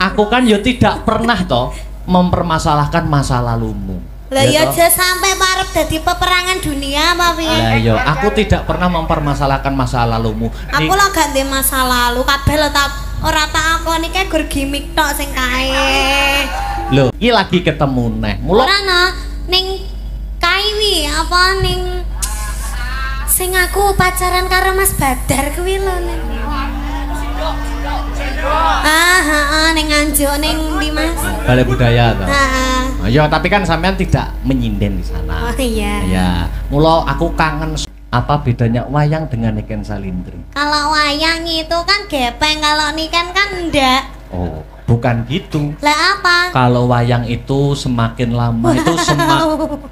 Aku kan ya tidak pernah toh mempermasalahkan masa lalumu. Lah ya aja sampe parep dadi peperangan dunia apa piye? Lah iya, aku tidak pernah mempermasalahkan masa lalumu. Aku lho gak ndek masa lalu, kabeh lho tak ora tak akoni kae gur gimmick tok sing kae. Lho, iki lagi ketemu neh. Mula ora no ning kae wi apa ning sing aku pacaran karo Mas Badar kuwi lho ning. Ah, heeh ning Nganjuk ning ndi Mas? Balai Budaya to. Heeh. Ya, tapi kan sampean tidak menyinden di sana. Oh iya. Iya. Mula aku kangen. Apa bedanya wayang dengan Niken Salindri? Kalau wayang itu kan gepeng, kalau Niken kan enggak. Oh, bukan gitu. Lah apa? Kalau wayang itu semakin lama itu semakin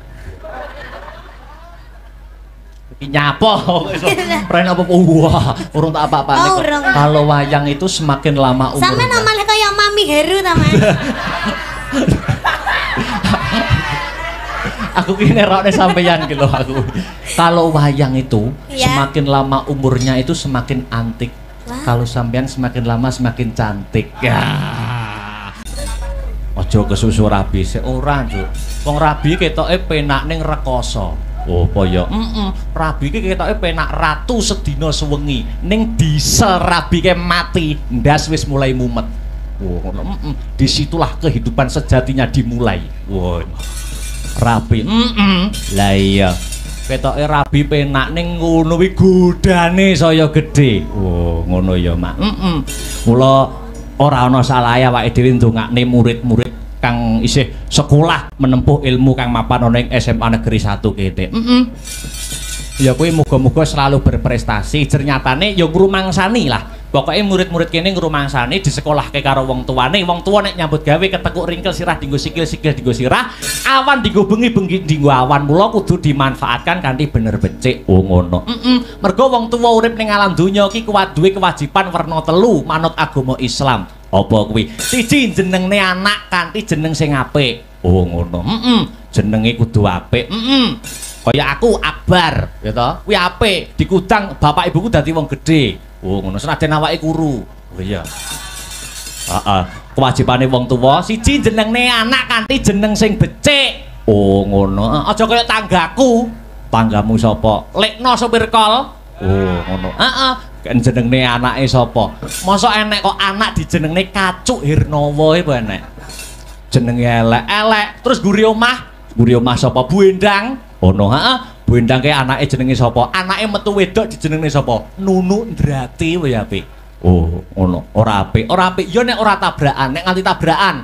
nyapo ren apa wah urung tak apa-apa. Oh, kalau wayang itu semakin lama umurnya. Sampeyan malah kaya Mami Heru ta, Mas? Aku ki nerokne sampeyan ki lho aku. Kalau wayang itu ya, semakin lama umurnya itu semakin antik. Wah. Kalau sampeyan semakin lama semakin cantik. Ya. Aja kesusu rabi sik ora, Cuk. Wong rabi ketoke penak ning rekoso. Oh, apa ya? Heeh. Rabi ki ketoke penak ratu sedina sewengi. Ning diesel rabi ke mati, ndas wis mulai mumet. Oh, ngono. Heeh. Disitulah kehidupan sejatinya dimulai. Wah. Rabi. Heeh. Lah iya. Ketoke rabi penak ning ngono kuwi godane saya gedhe. Oh, ngono ya, Mak. Heeh. Mula ora ana salahe awake dhewe ndongakne murid-murid kang isih sekolah menempuh ilmu kang mapan ana ing SMA Negeri 1 kene. Heeh. Ya kuwi muga-muga selalu berprestasi. Jernyatane ya ngrumangsani lah. Pokoke murid-murid kene ngrumangsani disekolahke karo wong tuane. Wong tuwa nek nyambut gawe ketekuk ringkel sirah dinggo sikil, sikil dinggo sirah, awan dinggo bengi, bengi dinggo awan. Mula kudu dimanfaatkan kanthi bener becik. Oh ngono. Heeh. Mergo wong tuwa urip ning alam donya iki kuwi duwe kewajiban werna telu manut agama Islam. Apa kuwi? Siji, jenengne anak kanthi jeneng sing apik. Oh ngono. Heeh. Jenenge kudu apik. Heeh. Kaya aku Akbar, ya toh? Kuwi apik, dikudang bapak ibuku dadi wong gedhe. Oh ngono, senajan awake kuru. Oh iya. Heeh. Kewajibane wong tuwa siji jenengne anak kanthi jeneng sing becik. Oh ngono. Aja kaya tanggaku. Tanggamu sapa? Lekno sopir kol. Oh ngono. Heeh. Jenengne anake sapa? Mosok enek kok anak dijenengne Kacuk Hirnawa apa enek? Jenenge elek-elek. Terus guri omah, guri omah sapa? Bu Endang. Ono, heeh. Bu Endang ke anake jenenge sapa? Anake metu wedok dijenengne sapa? Nunu Ndrati wae apik. Oh, ngono. Ora apik. Ora apik ya nek ora tabrakan, nek nganti tabrakan.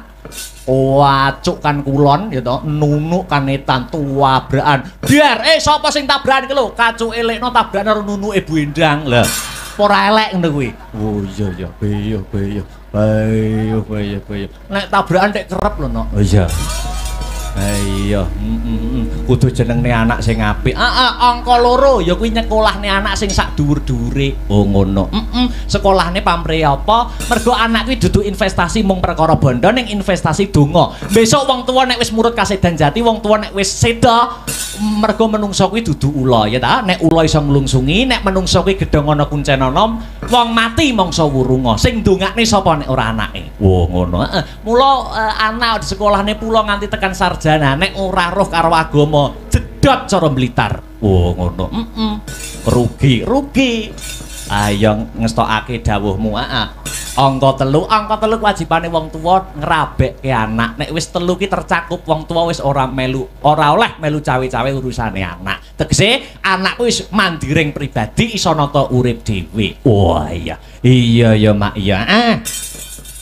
Wacuk kan kulon ya to, nunuk kan etan tuabrakan. Biar sapa sing tabrakan iki lho? Kacuke lekno tabrakan karo nunuke Bu Endang. Lah, ora elek ngono kuwi. Oh iya ya, iya iya. Iya iya iya. Nek tabrakan tek kerep lho, Nok. Oh iya. Iya, kudu jenengne anak sing apik. Heeh, angka loro ya kuwi nyekolahne anak sing sak dhuwur-dhuwure. Oh ngono. Heeh, sekolahne pamrih apa? Mergo anak kuwi dudu investasi mung perkara bondo ning investasi donga. Besok wong tuwa nek wis murut kasedan jati, wong tuwa nek wis seda, mergo menungso kuwi dudu ula ya ta. Nek ula iso nglungsungi, nek menungso kuwi gedhong ana kuncen ana, wong mati mangsa wurunga. Sing ndongakne sapa nek ora anake? Oh ngono. Heeh. Mula anak di sekolahne pula nganti tekan sarjana nek ora roh karo agama jedot cara Blitar. Oh ngono. Heeh. Rugi, rugi. Ayo ngestokake dawuhmu. Heeh. Angka telu kewajibane wong tuwa ngrabekke anak. Nek wis telu ki tercakup wong tuwa wis ora melu, ora oleh melu cawe-cawe urusane anak. Tegese anak wis mandiring pribadi iso nata urip dhewe. Wah iya. Iya ya Mak iya. Ah.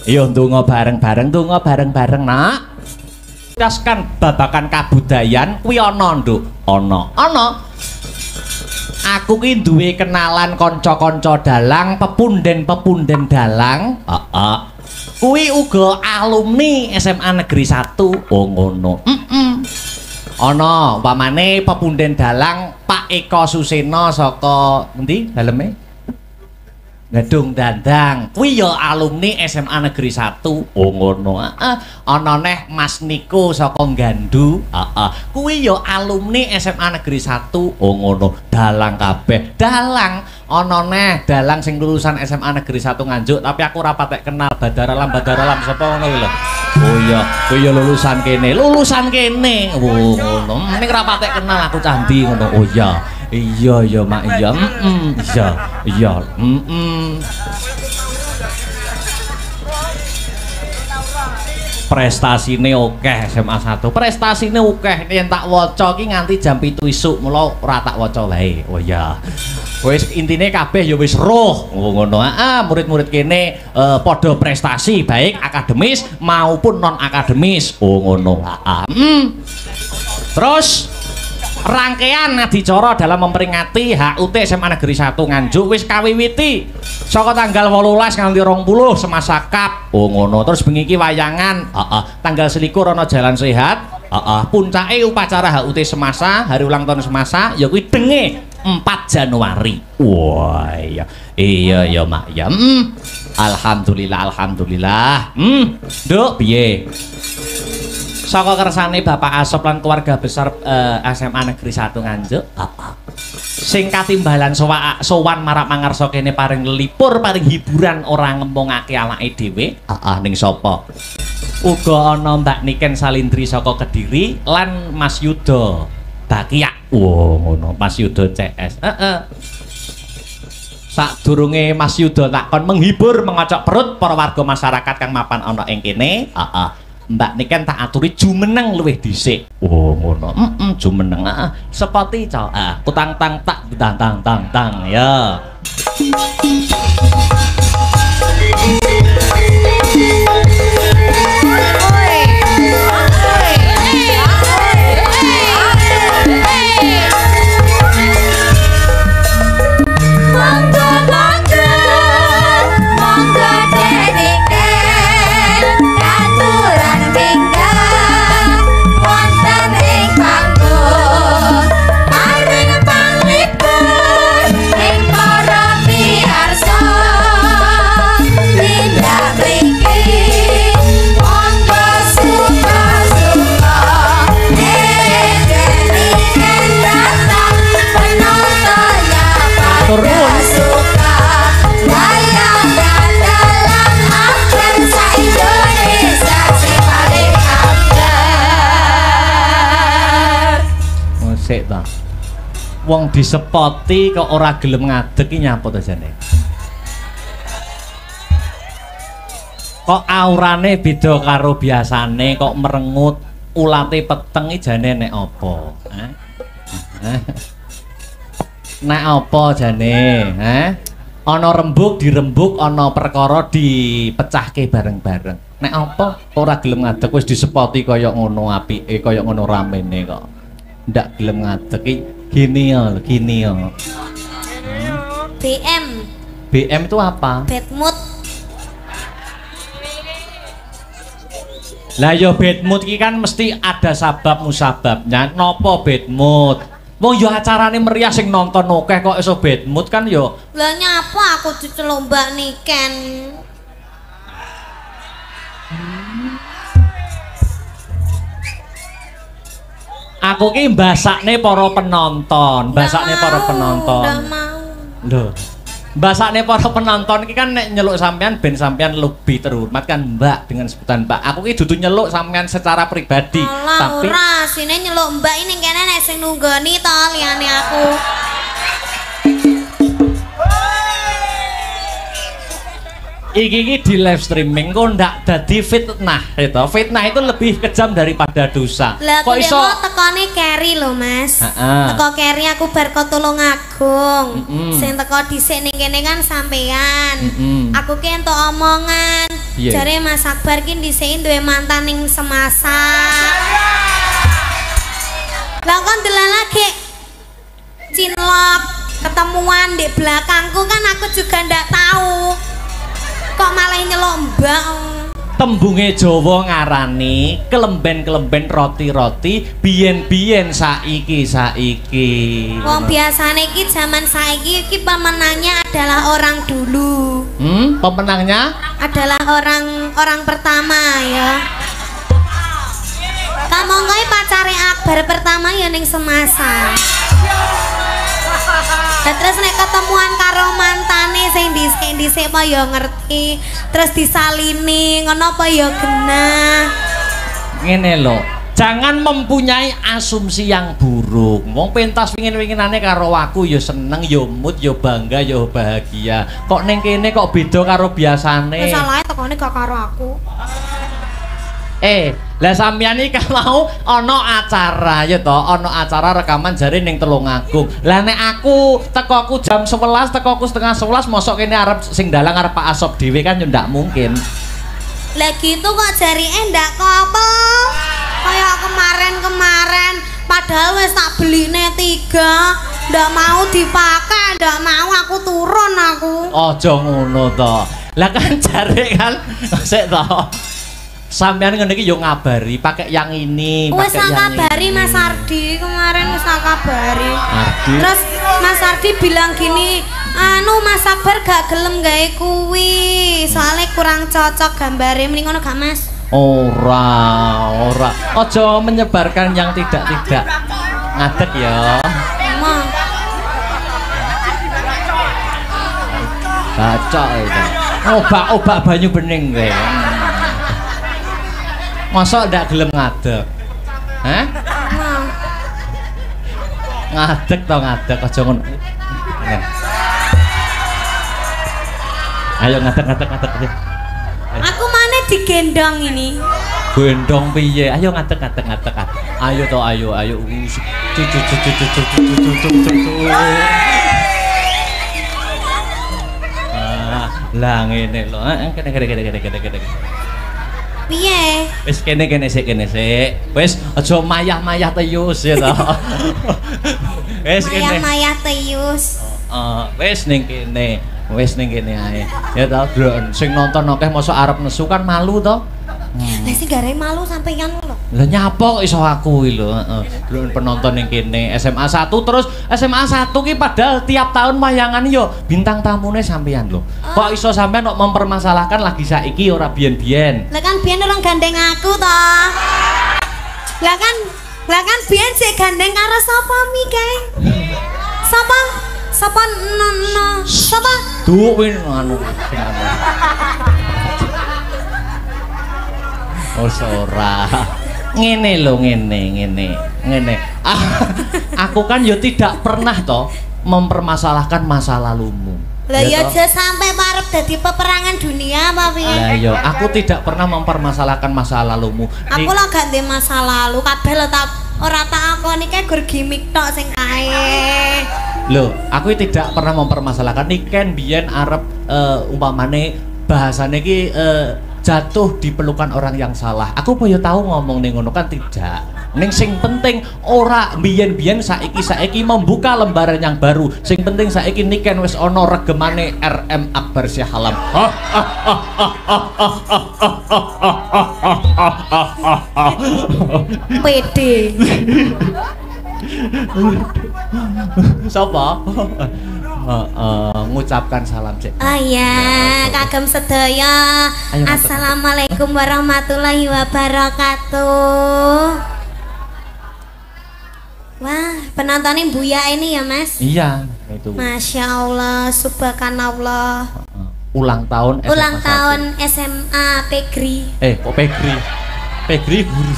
Iya ndonga bareng-bareng, ndonga bareng-bareng, Nak. Taskan babakan kabudayan kuwi ana, Nduk. Ana. Ana. Aku ki duwe kenalan kanca-kanca dalang, pepunden-pepunden dalang. Heeh. Kuwi uga alumni SMA Negeri 1. Oh ngono. Heeh. Ana umpamane pepunden dalang Pak Eko Suseno saka ngendi daleme? Gadung Dandang. Kuwi ya alumni SMA Negeri 1. Oh ngono. Heeh. Ana neh Mas Niko saka Gandu. Heeh. Kuwi ya alumni SMA Negeri 1. Oh ngono. Dalang kabeh. Dalang. Ana neh dalang sing lulusan SMA Negeri 1 Nganjuk, tapi aku ora patek kenal. Badaralam Badaralam sapa ngono kuwi lho. Oh iya, kuwi ya lulusan kene. Lulusan kene. Oh ngono. Ning ora patek kenal aku candi ngono. Oh iya. Iya ya Mak iya. Iya. Iya. Prestasine akeh SMA 1. Prestasine akeh yen tak waca ki nganti jam 7 isuk mula ora tak waca wae. Oh iya. Wis intine kabeh ya wis roh. Ngono. Heeh, murid-murid kene padha prestasi baik akademis maupun non akademis. Oh ngono. Heeh. Terus rangkaian adicara dalam memperingati HUT SMA Negeri 1 Nganjuk wis kawiwiti saka tanggal 18 nganti 20 semasa kap. Oh ngono. Terus bengi iki wayangan, heeh. Tanggal 21 ana jalan sehat, heeh. Puncake upacara HUT semasa, hari ulang tahun semasa ya kuwi denge 4 Januari. Wah iya. Iya ya Mak ya. Alhamdulillah alhamdulillah. Nduk piye? Saka kersane Bapak Asop lan keluarga besar SMA Negeri 1 Nganjuk, sing katimbalan sowan marak mangarsa kene paring lipur paring hiburan ora ngembongake awake dhewe. Heeh, ning sapa? Uga ana Mbak Niken Salindri saka Kediri lan Mas Yuda Bakiak. Oh, ngono, Mas Yuda CS. Heeh. Sadurunge Mas Yuda takon menghibur mengocok perut para warga masyarakat kang mapan ana ing kene. Heeh. Mbak Niken tak aturi jumeneng luwih dhisik. Oh ngono. Jumeneng. Heeh. Sepoti cok. Heeh, kutang tang tak tang tang tang tang ya. Sik ta. Wong disepoti kok ora gelem ngadeg iki nyapa to jane? Kok aurane beda karo biasane, kok merengut, ulate peteng iki jane nek apa? Nek apa jane? Heh? Ana rembug dirembug, ana perkara dipecahke bareng-bareng. Nek apa ora gelem ngadeg wis disepoti kaya ngono apike, kaya ngono ramene kok. Ndak gelem ngadeg iki gini ya, gini ya. BM. BM itu apa? Bad mood. Lah ya bad mood iki kan mesti ada sabab musababnya. Napa bad mood? Wong ya acarane meriah sing nonton akeh kok iso bad mood kan ya. Lah nyapa aku diceluk Mbak Niken. Aku ki mbasakne para penonton, mbasakne para penonton. Ndak mau. Lho. Mbasakne para penonton ki kan nek nyeluk sampean ben sampean lebih terhormat kan Mbak dengan sebutan Mbak. Aku ki dudu nyeluk sampean secara pribadi, alah, tapi ora, sine nyeluk Mbak ini kene nek sing nunggoni to liyane aku. Iki iki di live streaming kok ndak dadi fitnah itu. Fitnah itu lebih kejam daripada dosa. Lah kok iso tekone keri lho, Mas. Teko keri aku bar ko Tulungagung. Sing teko dhisik ning kene kan sampean. Aku ki entuk omongan. Jare Mas Akbar ki dhisik duwe mantan ning semasa. Lah kon delala ge cinlok ketemuan di belakangku kan aku juga ndak tahu. Kok malah nyelok Mbak? Tembunge Jawa ngarani kelemben-kelemben roti-roti biyen-biyen saiki-saiki. Wong biasane iki zaman saiki iki pemenangnya adalah orang dulu. Pemenangnya adalah orang pertama ya. Kamangka pacare Akbar pertama ya ning semasa. Lah terus nek ketemuan karo mantane sing dhisik-dhisik apa ya ngerti, terus disalini ngono apa ya genah. Ngene lho, jangan mempunyai asumsi yang buruk. Wong pentas wingin-winginane karo aku ya seneng, ya mood, ya bangga, ya bahagia. Kok ning kene kok beda karo biasane? Masalahe tekone gak karo aku. Lah sampeyan iki kan mau ana acara ya to, ana acara rekaman jare ning Tulungagung. Lah nek aku tekoku jam 11, tekoku 10:30, mosok kene arep sing dalang arep Pak Asop dhewe kan ya ndak mungkin. Lah gitu kok jarike ndak kopel. Kayak kemarin-kemarin padahal wis tak beline 3, ndak mau dipakai, ndak mau aku turun aku. Aja ngono to. Lah kan jare kan sik to. Sampeyan ngene iki yo ngabari pakai yang ini, pakai yang ini. Wis ngabari Mas Ardi kemarin, wis ngabari. Ardi. Terus Mas Ardi bilang gini, "Anu Mas Akbar gak gelem gawe kuwi, soalnya kurang cocok gambare." Mending ngono gak Mas? Ora, ora. Aja menyebarkan yang tidak-tidak. Ngadeg ya. Emang. Baca itu. Obak-obak banyu bening kowe. Masa ndak gelem ngadeg? Hah? Ngadeg to ngadeg aja ngono. Ayo ngadeg ngadeg ngadeg. Aku mana digendong ini? Gendong piye? Ayo ngadeg ngadeg ngadeg. Ayo to ayo ayo. Cucu cucu cucu cucu cucu cucu. Lah ngene lho. Kene kene kene kene kene kene. Piye? Wis kene kene sik kene sik. Wis aja mayah-mayah teyus ya to. Wis kene. Mayah-mayah teyus. Heeh, wis ning kene. Wis ning kene ae. Ya to, sing nonton akeh mosok arep nesu kan malu to. Lah sing gawe malu sampeyan lho. Lah nyapa kok iso aku iki lho, heeh. Delok penonton ning kene SMA 1 terus SMA 1 ki padahal tiap tahun wayangan yo bintang tamune sampeyan lho. Kok iso sampeyan kok mempermasalahkan lagi saiki ora biyen-biyen. Lah kan biyen orang gandeng aku to. Lah kan biyen sik gandeng karo sapa mi kae? Sapa? Sapa no sapa? Duh win anu sing anu. Oh ora. Ngene lho, ngene, ngene, ngene. Aku kan yo tidak pernah toh mempermasalahkan masa lalumu. Lah ya aja sampai parep dadi peperangan dunia apa piye? Lah yo, aku tidak pernah mempermasalahkan masa lalumu. Aku lho gak ndek masa lalu, kabeh lho tak ora tak akoni kae gur gimmick tok sing kae. Lho, aku tidak pernah mempermasalahkan niken biyen arep umpamane bahasane iki jatuh di pelukan orang yang salah. Aku apa ya tahu ngomong ning ngono kan tidak. Ning sing penting ora biyen-biyen saiki-saiki membuka lembaran yang baru. Sing penting saiki niken wis ana regemane RM Akbar Syahalam. PD. Sapa? Ngucapkan salam cek. Oh iya, kagem sedaya. Assalamualaikum warahmatullahi wabarakatuh. Wah, penontonnya buya ini ya Mas? Iya, itu. Masya Allah, subhanallah. Ulang tahun SMA. Ulang tahun SMA Pegri. Kok Pegri? Pegri guru.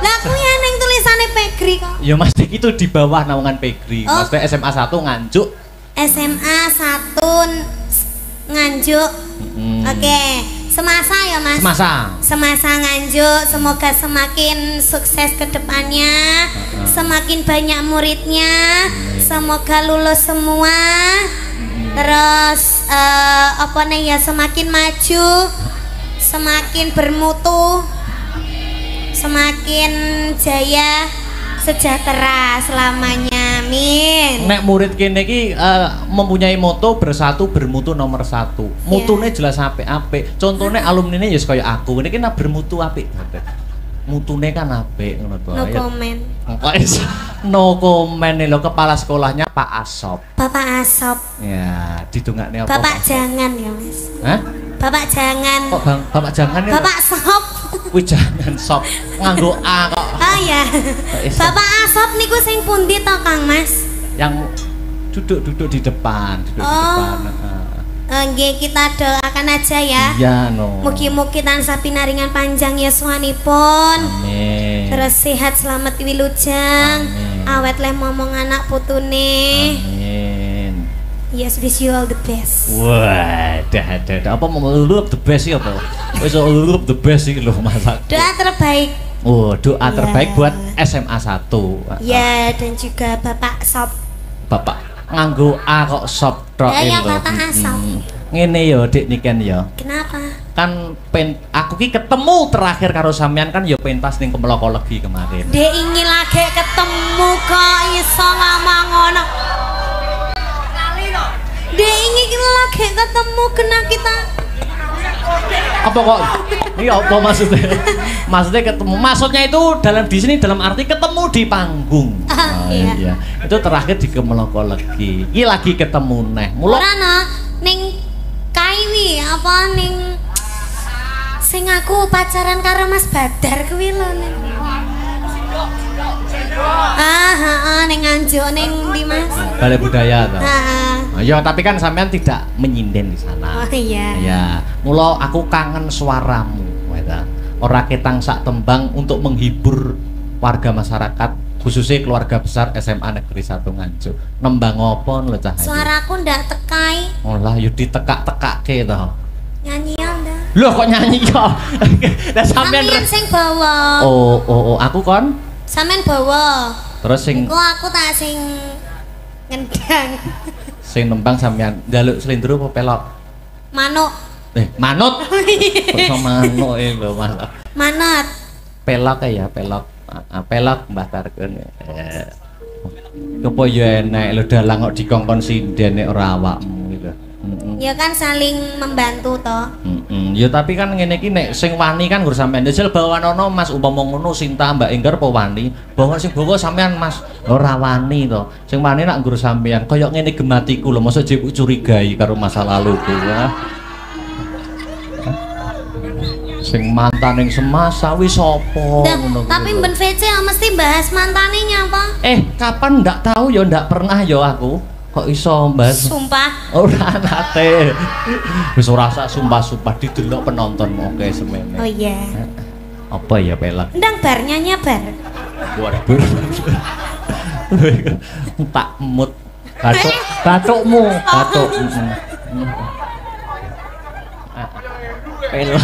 Lah aku ya neng tulisannya Pegri kok. Ya Mas itu di bawah naungan Pegri. Oh. Maksudnya SMA 1 Nganjuk. SMA 1 Nganjuk. Oke, semasa ya Mas. Semasa. Semasa Nganjuk, semoga semakin sukses ke depannya, semakin banyak muridnya, semoga lulus semua. Terus apa nih ya, semakin maju, semakin bermutu, semakin jaya, sejahtera selamanya. Amin. Nek murid kene iki mempunyai moto bersatu bermutu nomor 1. Mutune jelas apik-apik. Contone alumnine ya kaya aku. Ini kan bermutu apik. Mutune kan apik ngono to. No comment. No comment lho, kepala sekolahnya Pak Asop. Bapak Asop. Ya, didongakne apa? Bapak jangan ya, Mas. Hah? Bapak jangan. Kok bang, Bapak jangan ya? Bapak sop. Kuwi jangan sop. Nganggo A kok. Oh ya. Bapak Asop niku sing pundi to, Kang Mas? Yang Duduk-duduk di depan, duduk di depan. Nggih, kita doakan aja ya. Iya, no. Mugi-mugi tansah pinaringan panjang yuswanipun. Amin. Terus sehat selamat wilujeng. Awet leh momong anak putune. Amin. Yes, wish you all the best. Wah, dah. Apa mau the best sih apa? Wis all the best iki lho Mas. Doa terbaik. Oh, doa terbaik buat SMA 1. Ya, dan juga Bapak Sop. Bapak nganggo A kok sop tok ya, Bapak A sop. Ngene ya, Dik Niken ya. Kenapa? Kan aku ki ketemu terakhir karo sampean kan ya pentas ning Kemloko Legi kemarin. Dek ingin lagi ketemu kok iso ngomong ngono. Dek ingin lagi ketemu kena kita. Apa kok? Ini apa maksudnya? Maksudnya ketemu. Maksudnya itu dalam di sini dalam arti ketemu di panggung. Oh, iya. Itu terakhir di Kemloko Legi. Iki lagi ketemu neh. Mula ora no, ning Kaiwi apa ning sing aku pacaran karo Mas Badar kuwi lho ning. Ah, ning Nganjuk ning ndi Mas? Balai Budaya to. Heeh. Ya, tapi kan sampean tidak menyinden di sana. Oh iya. Ya, mula aku kangen suaramu, ta. Ora ketang sak tembang untuk menghibur warga masyarakat, khususnya keluarga besar SMA Negeri 1 Nganjuk. Nembang apa lho cah? Suaraku ndak tekai. Oh lah, yo ditekak-tekakke to. Nyanyi ya ndak? Loh kok nyanyi ya? Lah sampean sing bawa. Oh, aku kon? Sampean bawa. Terus sing engko aku tak sing ngendang. Sing nembang sampean njaluk slendro apa pelok? Manuk. Manut. Kok iso manuk e lho Mas. Manut. Pelok ya, pelok. Pelok Mbah Tarkun. Kepo ya enek lho dalang kok dikongkon sinden nek ora awakmu gitu. Ya kan saling membantu toh. Ya tapi kan ngene iki nek sing wani kan nggur sampean. Jajal bawanono Mas umpama ngono Sinta Mbak Enggar apa wani? Bawa sing bawa sampean Mas. Ora wani to. Sing wani nak nggur sampean kaya ngene gematiku lho, mosok jek curigai karo masa laluku ya. Sing mantan ning semasa wis sapa ngono. Tapi ben VC mesti bahas mantane nyapa? Kapan ndak tahu ya, ndak pernah ya aku. Kok iso bahas? Sumpah. Ora nate. Wis ora sak sumpah-sumpah didelok penonton oke semene. Oh iya. Apa ya pelek? Ndang bar nyanyi bar. Waduh. Tak mut. Batuk, batukmu, batuk. Pelek.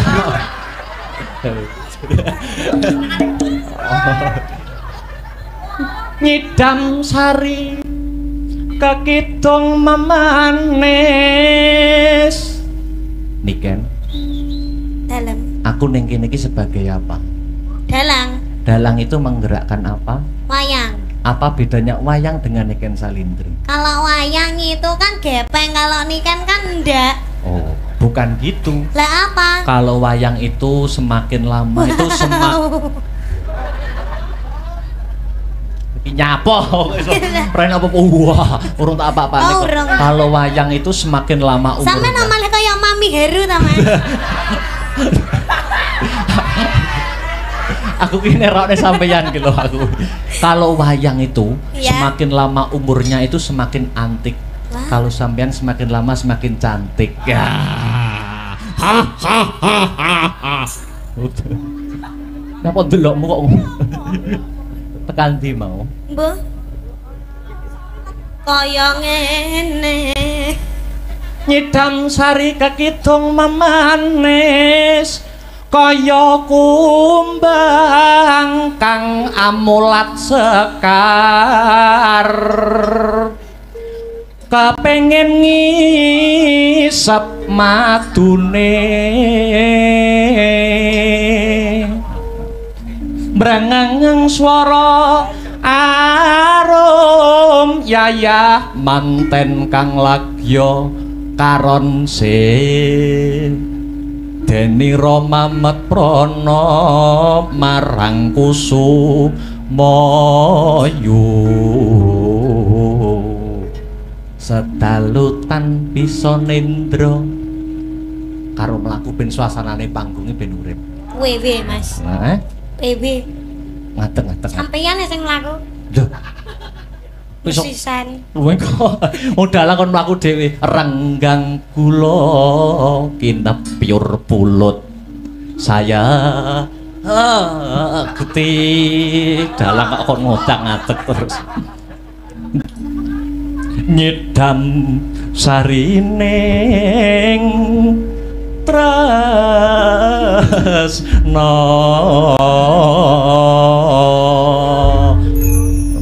Nyidam sari kekidung memanis. Niken, dalem. Aku ning kene iki sebagai apa? Dalang. Dalang itu menggerakkan apa? Wayang. Apa bedanya wayang dengan Niken Salindri? Kalau wayang itu kan gepeng, kalau Niken kan enggak. Oh, bukan gitu. Lah apa? Kalau wayang itu semakin lama itu semakin nyapo pren apa wah urung tak apa-apa. Oh, kalau wayang itu semakin lama umurnya. Sampeyan malah kaya Mami Heru ta, Mas? Aku ki nerokne sampeyan ki lho aku. Kalau wayang itu ya, semakin lama umurnya itu semakin antik. Kalau sampean semakin lama semakin cantik. Ya. Ha ha ha ha. Napa delokmu kok tekan ndi mau? Mbah. Kaya ngene. Nyidam sari kekidung memanis kaya kumbang kang amulat sekar. Kepengin ngisep madune brengeng swara arum yayah manten kang lagya karon se denira mamet prana marang kusumayu. Sedalu tan bisa nendra karo mlaku ben suasanane panggunge ben urip. Wewe Mas. Heeh. Wewe. Ngadeg-ngadeg. Sampeyan sing mlaku. Lho. Sisan. Luwe kok dalang kon mlaku dhewe renggang kula kinepyur pulut. Saya getih dalang kok kon ngodak-ngadeg terus. Nyidam sarining tresna.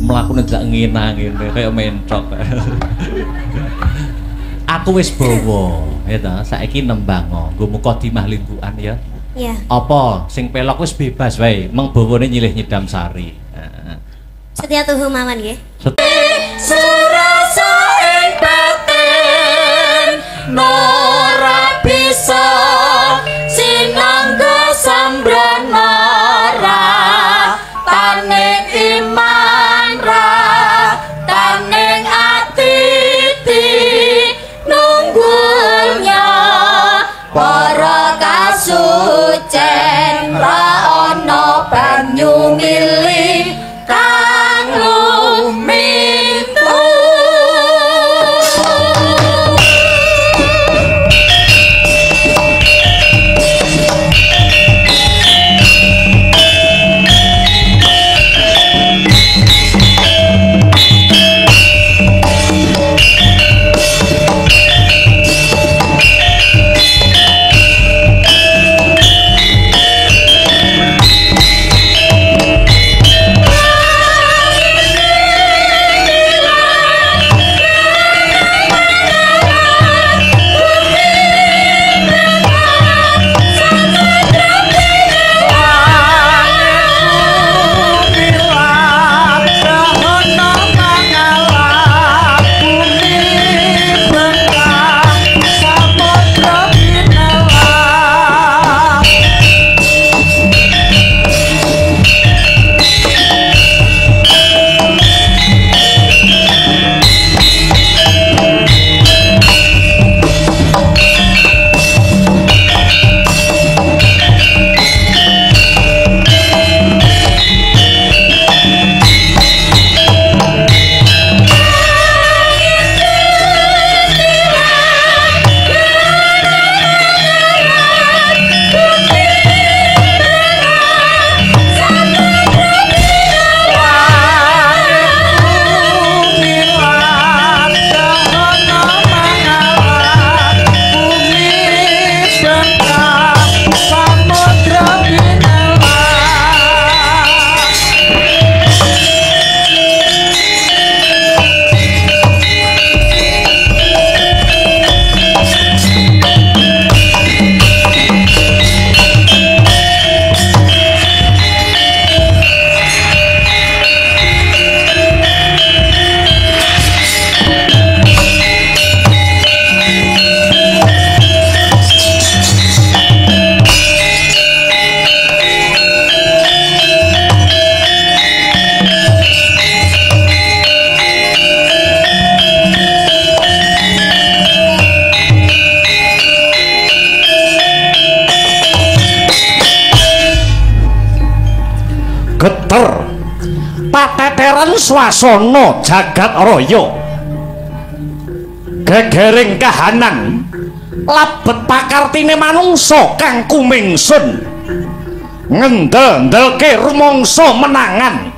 Mlakune jak nginang ngene kaya mentok. Aku wis bawa, ya ta, saiki nembang nggo mukadimah limbukan ya. Iya. Apa sing pelok wis bebas wae, meng bawane nyilih nyidam sari. Heeh. Setia tuhu mawon nggih. Surasa ing batin ora bisa sinangga sambrana ra taning iman ra taning ati nunggulnya para kasucen ra ana banyu mili kang lumintu. Geter pateteran swasana jagat raya gegering kahanan labet pakartine manungsa kang kumingsun ngendel-ndelke rumangsa menangan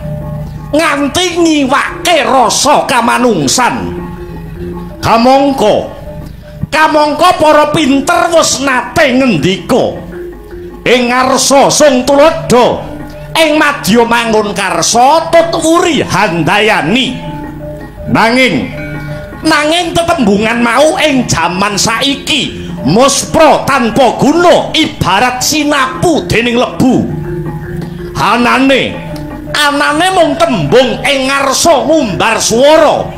nganti ngiwake rasa kamanungsan. Kamangka kamangka para pinter wis nate ngendika ing ngarsa sung tuladha ing madya mangun karsa tut wuri handayani. Nanging tetembungan mau ing jaman saiki muspra tanpa guna ibarat sinapu dening lebu. Anane mung tembung ing ngarsa ngumbar swara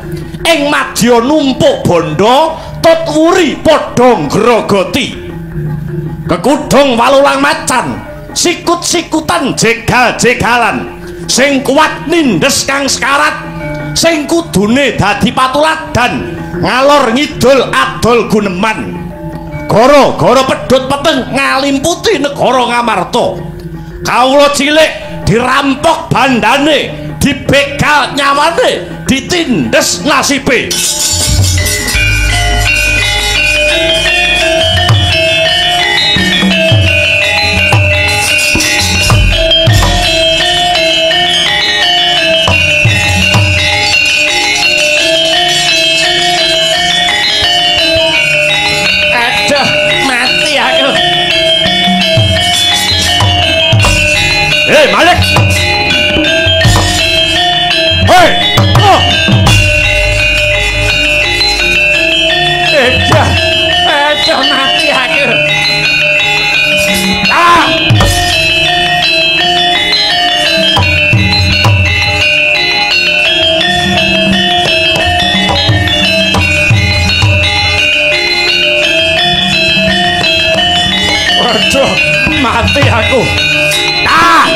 ing madya numpuk bondo tut wuri padha ngrogoti. Kekudung walulang macan sikut-sikutan jegal-jegalan sing kuat nindes kang sekarat sing kudune dadi patuladan ngalor ngidul adol guneman. Gara-gara pedhot peteng ngalimputi negara Ngamarta. Kawula cilik dirampok bandane, Dibegal nyawane, ditindes nasibe. Aduh, mati aku. Hei, Malik. Hei! Oh! Aduh, aduh, mati aku. Ah! Aduh, mati aku. Ah!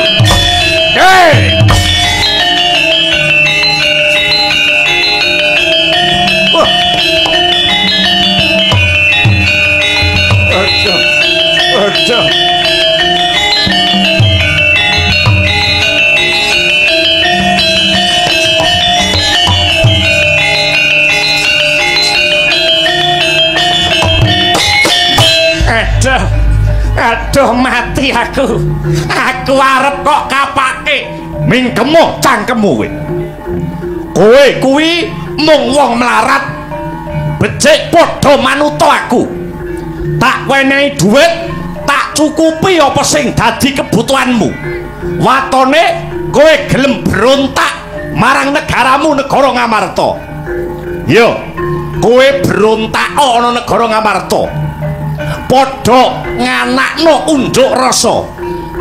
Hei! Aduh. Aduh. Aduh, mati aku. Aku arep kok kapake. Mingkemu cangkemmu kowe. Kowe kuwi mung wong melarat. Becik padha manuta aku. Tak wenehi dhuwit, tak cukupi apa sing dadi kebutuhanmu. Watone kowe gelem berontak marang negaramu, negara Ngamarta. Yo, kowe berontak ana negara Ngamarta. Padha nganakno unjuk rasa.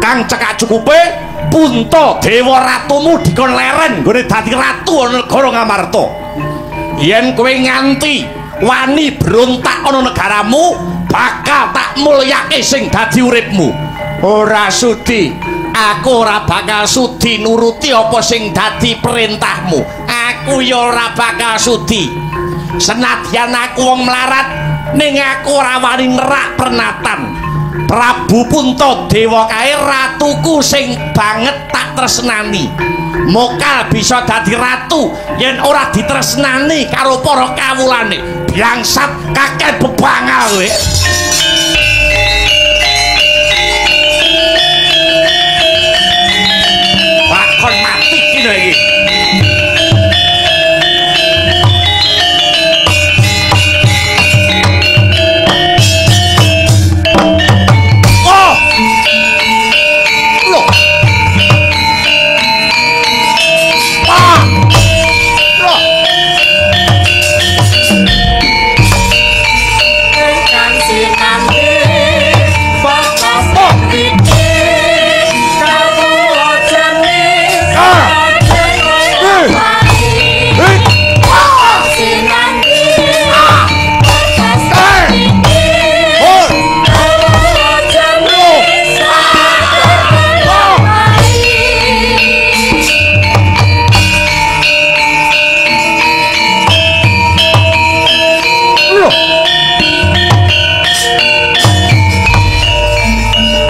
Kang cekak cukupe Punta dewa ratumu dikon leren nggone dadi ratu ana negara Ngamarta. Yen kowe nganti wani berontak ana negaramu, bakal tak mulyake sing dadi uripmu. Ora sudi, aku ora bakal sudi nuruti apa sing dadi perintahmu. Aku ya ora bakal sudi. Senadyan aku wong melarat, ning aku ora wani nerak pernatan. Prabu Punta Dewa kae ratuku sing banget tak tresnani. Mokal bisa dadi ratu yen ora ditresnani karo para kawulane. Bangsat kakek bebangal kowe. Bakon mati ki lho iki. Oh! Loh. Ah! Loh. Ingkang sinambi bakas iki kawula jenis sinambi bakas iki kawula jenis.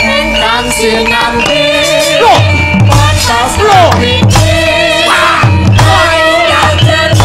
Ingkang sinambi bakas iki kawula jenis.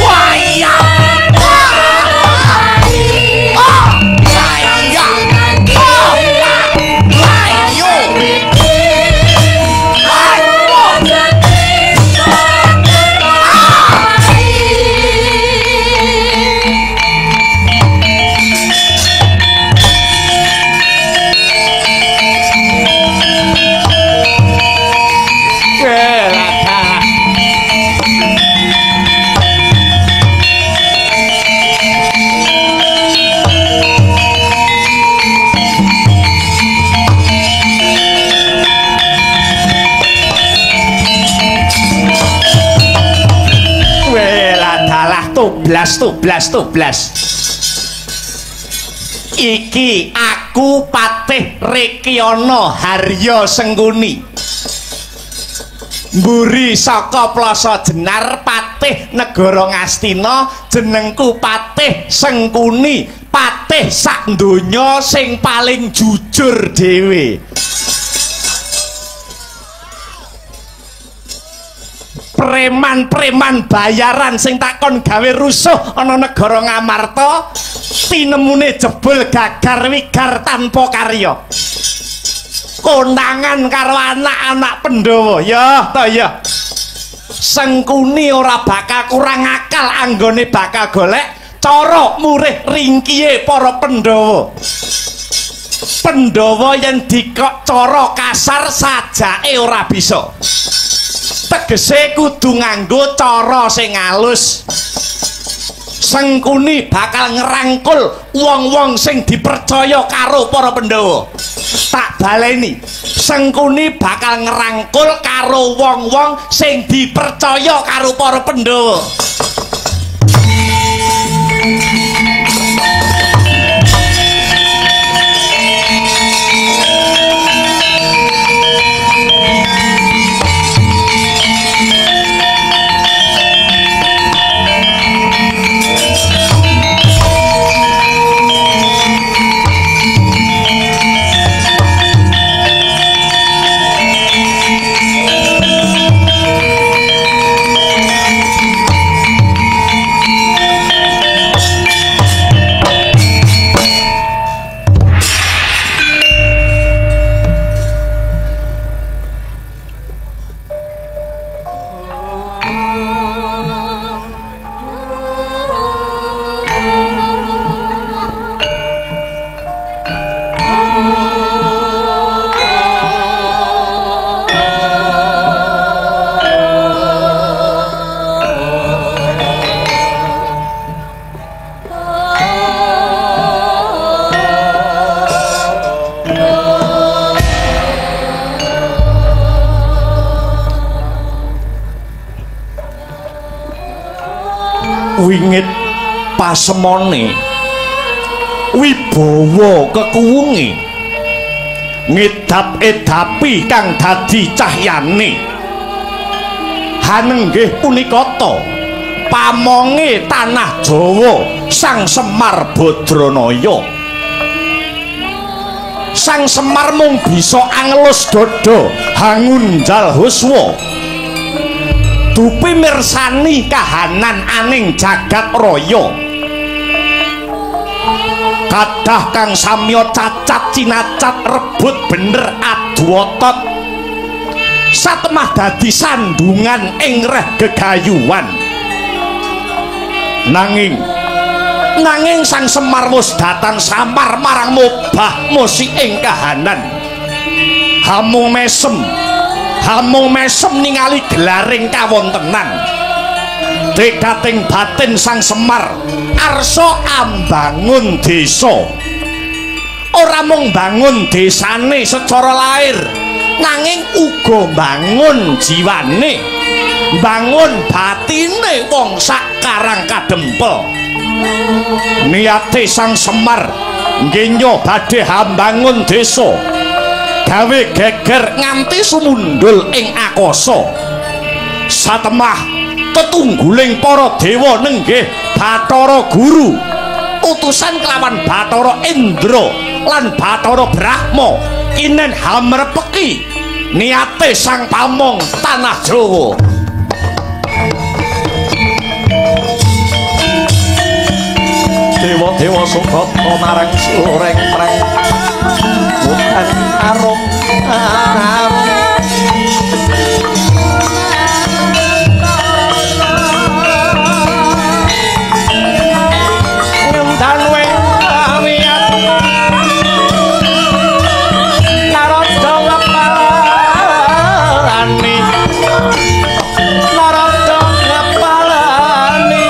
Toblas toblas toblas. Iki aku Patih Rekyana Harya Sengkuni. Mburi saka Plasa Jenar Patih Negara Ngastina, jenengku Patih Sengkuni, patih sak donya sing paling jujur dhewe. Preman-preman bayaran sing takon gawe rusuh ana negara Ngamarta tinemune jebul gagar wigar tanpa karya. Konangan karo anak-anak Pandhawa. Ya ta ya. Sengkuni ora bakal kurang akal anggone bakal golek cara murih ringkihe para Pandhawa. Pandhawa yen dikok cara kasar sajake ora bisa. Tegese kudu nganggo cara sing alus. Sengkuni bakal ngerangkul wong-wong sing dipercaya karo para Pandhawa. Tak baleni, Sengkuni bakal ngerangkul karo wong-wong sing dipercaya karo para Pandhawa. Wingit pasemone wibawa kekuwunge ngedap-edapi kang dadi cahyane hanenggih punika ta pamonge tanah Jawa Sang Semar Badranaya. Sang Semar mung bisa angelus dada hangunjal huswa dupi mirsani kahanan aning jagat raya. Kadah kang samya cacat cinacat rebut bener adu otot satemah dadi sandungan ing reh gegayuhan. Nanging Sang Semar wis datang samar marang mobah musi ing kahanan. Hamung mesem ningali gelaring kawontenan. Dekating batin Sang Semar arsa ambangun desa. Ora mung bangun desane secara lahir, nanging uga bangun jiwane, bangun batine wong sak Karang Kadempel. Niate Sang Semar nggenya badhe hambangun desa, gawe geger nganti sumundul ing akasa. Satemah tetungguling para dewa nenggih Bathara Guru utusan kelawan Bathara Indra lan Bathara Brahma kinen hamrepeki niate Sang Pamong tanah Jawa. Dewa-dewa sukata marang sureng preng bukan arum arum ngendan wewiyat narada ngepalani narada ngepalani.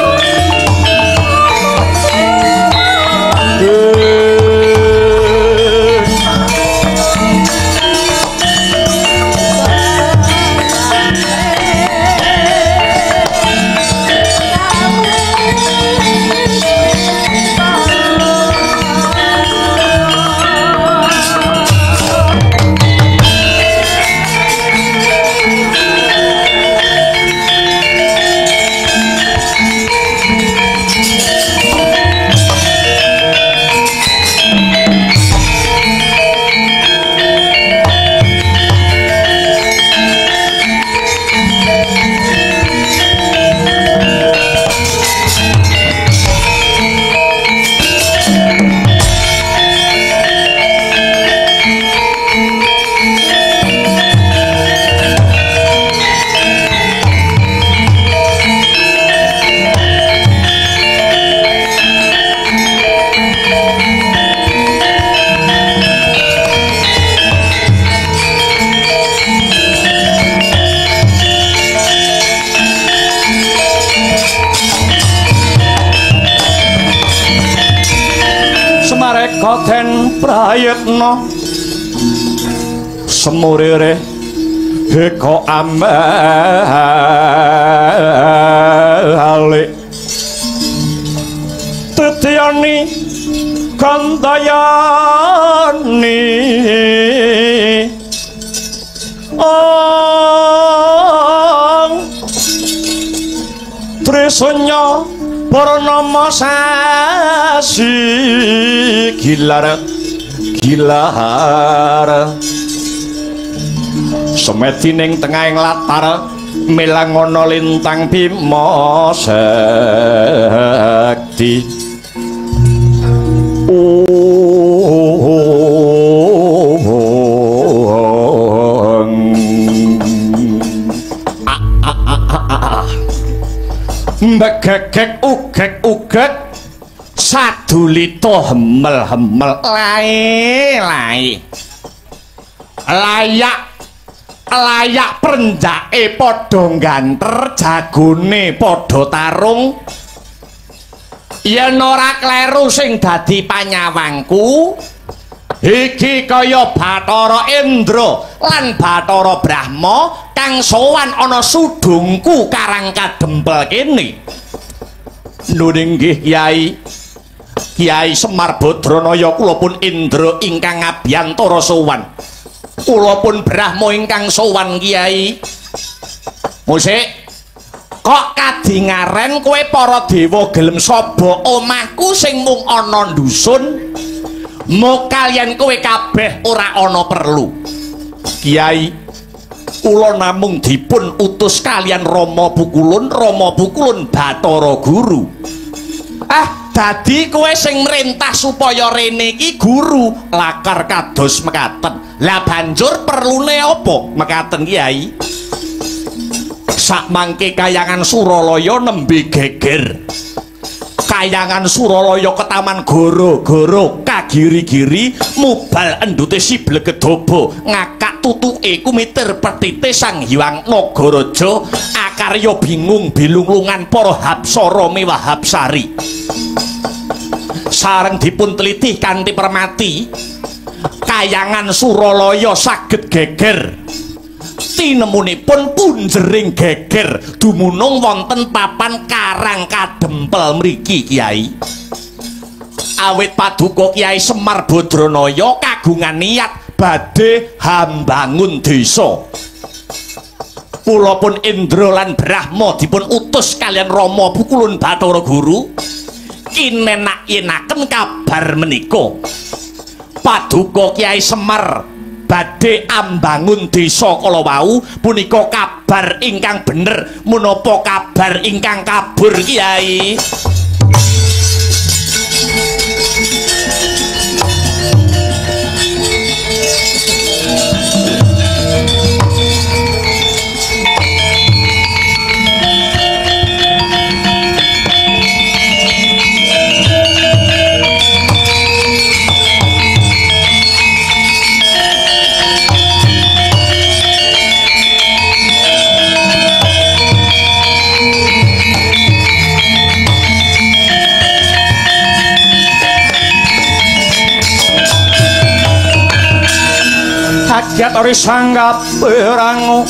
Nalika den prayitna semurire heka ambalik tetiyani kandayani ang trisanya purnama sasi gilar gilar semedi ning tengahing latar melangono lintang bima sekti. Mbegegek ugek ugek sadulita hemel hemel lae lae layak layak prenjake padha ganter jagone padha tarung. Yen ora kleru sing dadi panyawangku iki kaya Bathara Indra lan Bathara Brahma kang sowan ana sudungku Karang Kadempel kene. Nun inggih Kyai. Kyai Semar Badranaya kula pun Indra ingkang ngabiyantara sowan. Kula pun Brahma ingkang sowan Kyai. Musik kok kadingaren kowe para dewa gelem saba omahku sing mung ana dusun? Mo kalian kowe kabeh ora ana perlu. Kyai, kula namung dipun utus kalian Rama Pukulun, Rama Pukulun Bathara Guru. Ah, dadi kowe sing merintah supaya rene iki guru lakar kados mekaten. Lah banjur perlune apa mekaten Kyai? Sakmangke kayangan Suralaya nembe geger. Kayangan Suralaya ketaman goro-goro kagiri-giri mubal endute si Blegedobo ngakak tutuke kumitir petite Sang Hyang Nagaraja akarya bingung bilunglungan para hapsara mewah hapsari. Sareng dipun teliti kanthi permati kayangan Suralaya saged geger. Tinemunipun punjering geger dumunung wonten papan Karang Kadempel mriki Kyai. Awit paduka Kyai Semar Badranaya kagungan niat badhe hambangun desa. Kula pun Indra lan Brahma dipun utus kalian Rama Pukulun Bathara Guru kinenak-yenaken kabar menika. Paduka Kyai Semar badhe ambangun desa kala wau punika kabar ingkang bener menapa kabar ingkang kabur Kyai? Kaget ori sanggap perangu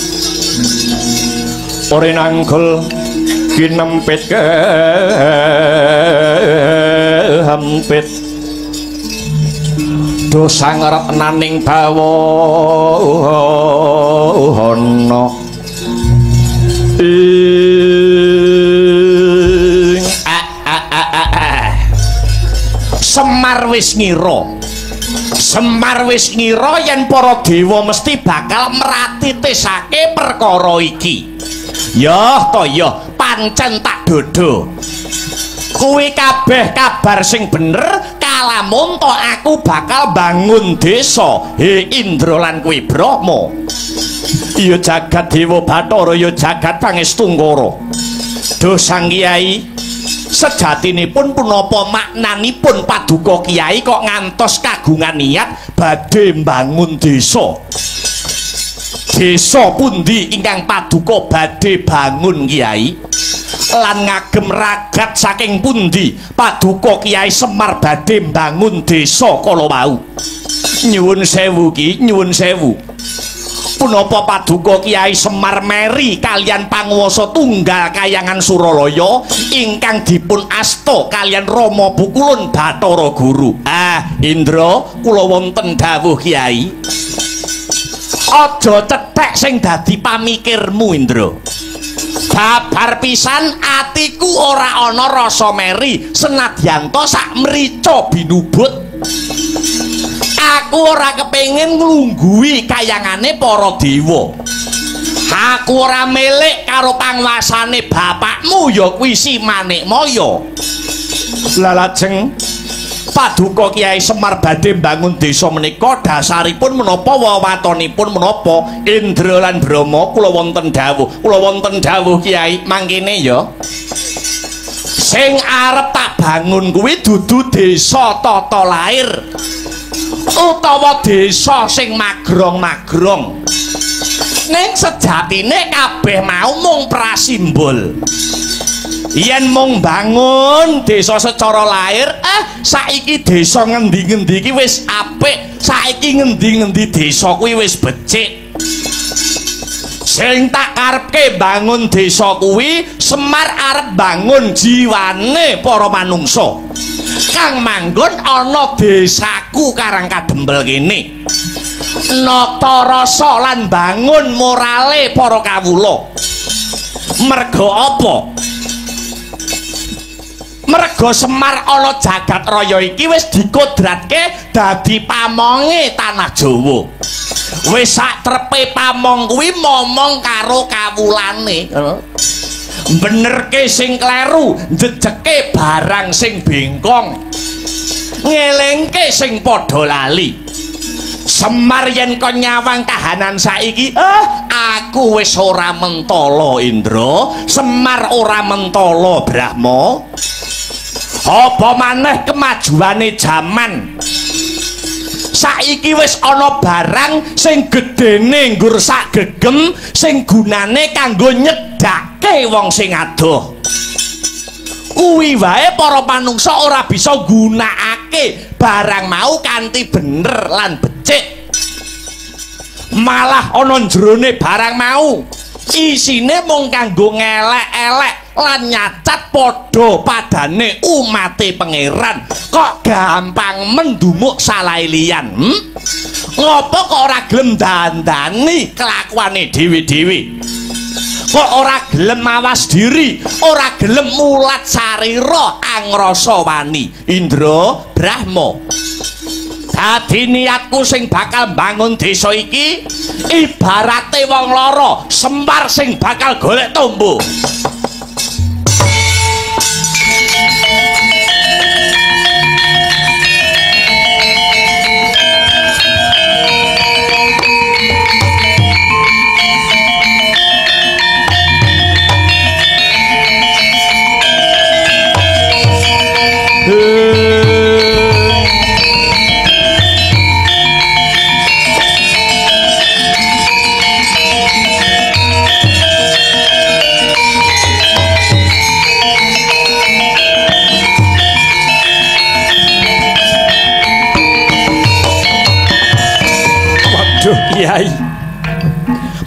ori nanggel kinempit kehempit dosa ngarep naning bawono ing a a a a. Semar wis ngira, Semar wis ngira yen para dewa mesti bakal meratitisake perkara iki. Yah to yah, pancen tak dodo. Kuwi kabeh kabar sing bener, kalamun to aku bakal bangun desa. He Indra lan kuwi Brahma. Ya jagat Dewa Bathara, ya jagat Pangestungkara. Duh Sang Kyai, sejatinipun punapa maknanipun paduka Kyai kok ngantos kagungan niat badhe mbangun desa? Desa pundi ingkang paduka badhe bangun Kyai? Lan ngagem ragat saking pundi Paduka Kyai Semar badhe mbangun desa kala wau? Nyuwun sewu Ki, nyuwun sewu. Punapa Paduka Kyai Semar meri kalian panguwasa tunggal kayangan Suralaya ingkang dipun asta kalian Rama Pukulun Bathara Guru? Ah, Indra, kula wonten dawuh Kyai. Aja cethek sing dadi pamikirmu, Indra. Babar pisan atiku ora ana rasa meri senadyan to sak mrica binubut. Aku ora kepengin nglungguhi kayangane para dewa. Aku ora milik karo panguasane bapakmu ya kuwi Si Manikmaya. Lah lajeng Paduka Kyai Semar badhe mbangun desa menika dasaripun menapa, wewatonipun menapa? Indra lan Brahma, kula wonten dawuh. Kula wonten dawuh Kyai, mangkene ya. Sing arep tak bangun kuwi dudu desa tata lair utawa desa sing magrong-magrong. Ning sejatine kabeh mau mung prasimbol. Yen mung bangun desa secara lahir, saiki desa ngendi-ngendi iki wis apik, saiki ngendi-ngendi desa kuwi wis becik. Sing tak karepke bangun desa kuwi Semar arep bangun jiwane para manungsa kang manggon ana desaku Karang Kadempel kene. Nata rasa lan bangun morale para kawula. Merga apa? Merga Semar ana jagat raya iki wis dikodratke dadi pamonge tanah Jawa. Wis sak trepe pamong kuwi momong karo kawulane. Benerke sing kleru, njejeke barang sing bengkong, ngelingke sing padha lali. Semar yen kon nyawang kahanan saiki, aku wis ora mentala Indra, Semar ora mentala Brahma. Apa maneh kemajuane jaman saiki wis ana barang sing gedene nggur sak gegem sing gunane kanggo nyedhake wong sing adoh. Kuwi wae para manungsa ora bisa nggunakake barang mau kanthi bener lan becik. Malah ana jerone barang mau isine mung kanggo ngelek-elek lan nyacat padha padane umate pangeran. Kok gampang mendumuk salahe liyan? Ngopo kok ora gelem dandani kelakuane dhewe-dhewe? Kok ora gelem mawas diri, ora gelem mulat sarira angrasa wani? Indra, Brahma, dadi niatku sing bakal mbangun desa iki ibarate wong lara, Semar sing bakal golek tombo. Kyai,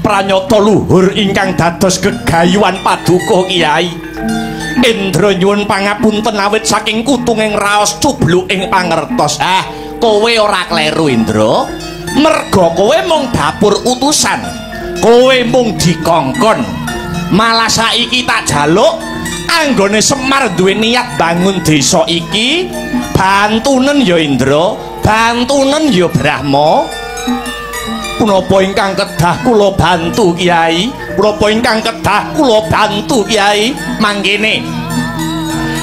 pranyata luhur ingkang dados gegayuhan paduka Kyai. Indra nyuwun pangapunten awit saking kutunging raos cubluk ing pangertos. Ah, kowe ora kleru Indra. Merga kowe mung dapur utusan. Kowe mung dikongkon. Malah saiki tak jaluk anggone Semar duwe niat bangun desa iki, bantunen ya Indra, bantunen ya Brahma. Punapa ingkang kedah kula bantu Kyai? Punapa ingkang kedah kula bantu Kyai? Mangkene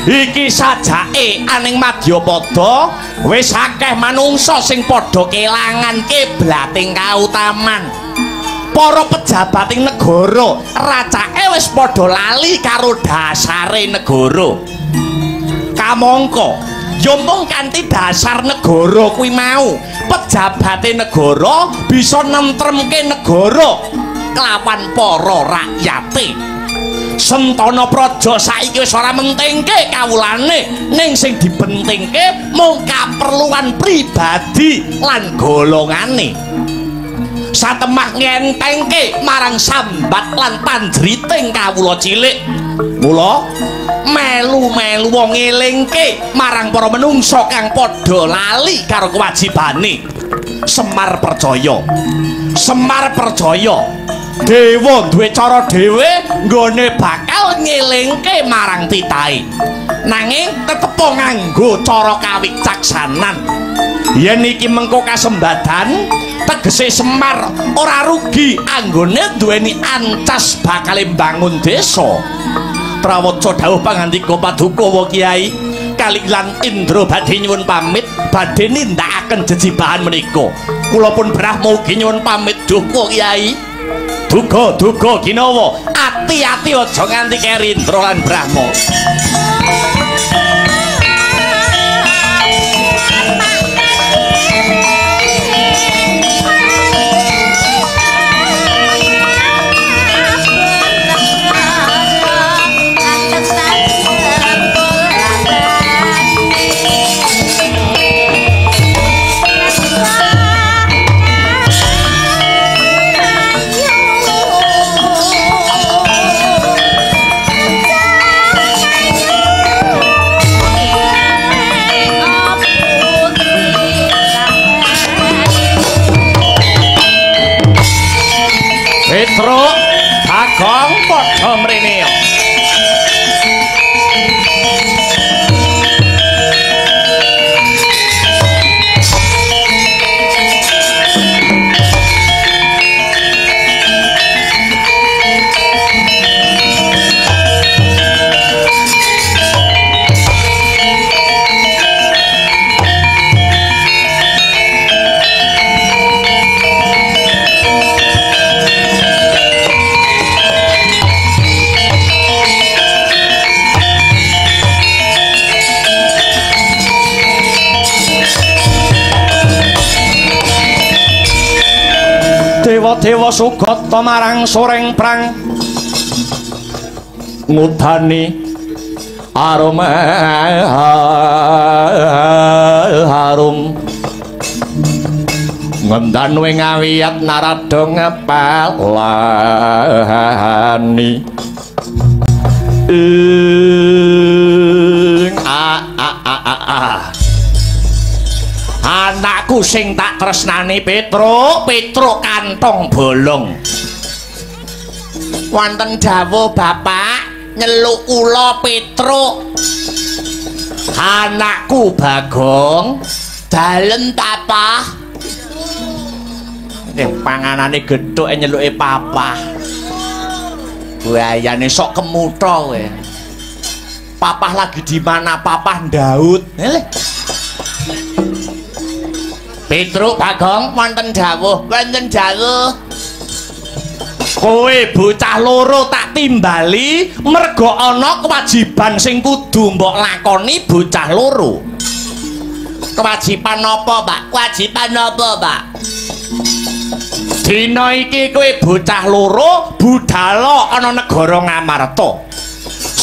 iki sajake aning madyapada wis akeh manungsa sing padha kelangan kiblating kautaman. Para pejabat ing negara racake wis padha lali karo dasare negara. Kamangka ya mung kanthi dasar negara kuwi mau, pejabate negara bisa nentremke negara kelawan para rakyate. Sentana Praja saiki wis ora mentingke kawulane, ning sing dipentingke mung kaperluan pribadi lan golongane. Satemah ngentengke marang sambat lan panjriting kawula cilik. Mula melu-melu wong ngelingke marang para menungsa kang padha lali karo kewajibane. Semar percaya. Semar percaya. Dewa duwe cara dhewe nggone bakal ngelingke marang titahe. Nanging tetep nganggo cara kawicaksanan. Yen iki mengko kasembadan, tegese Semar ora rugi anggone duweni ancas bakal mbangun desa. Prawaca dawuh pangandika paduka wa Kyai kali lan Indra badhe nyuwun pamit badhe nindakaken jejibahan menika. Kula pun Brahma ugi nyuwun pamit duka Kyai. Duga duga ginawa, ati-ati aja nganti keri Indra lan Brahma. Petruk, Bagong padha mrene. Dewa-dewa sugata marang soreng prang ngudani arum harum ngendan wing awiyat narada ngepelani ing a a a a a. Anakku sing tak tresnani Petruk, Petruk kantong bolong. Wonten dawuh Bapak nyeluk kula Petruk. Anakku Bagong, dalem tapah. Panganane gethuk nyeluke papah. Buayane sok kemutha kowe. Papah lagi di mana? Papah Daud. Leh. Petruk Bagong wonten dawuh, wonten dawuh. Kowe bocah loro tak timbali merga ana kewajiban sing kudu mbok lakoni bocah loro. Kewajiban apa, Pak? Kewajiban apa, Pak? Dina iki kowe bocah loro budala ana negara Ngamarta.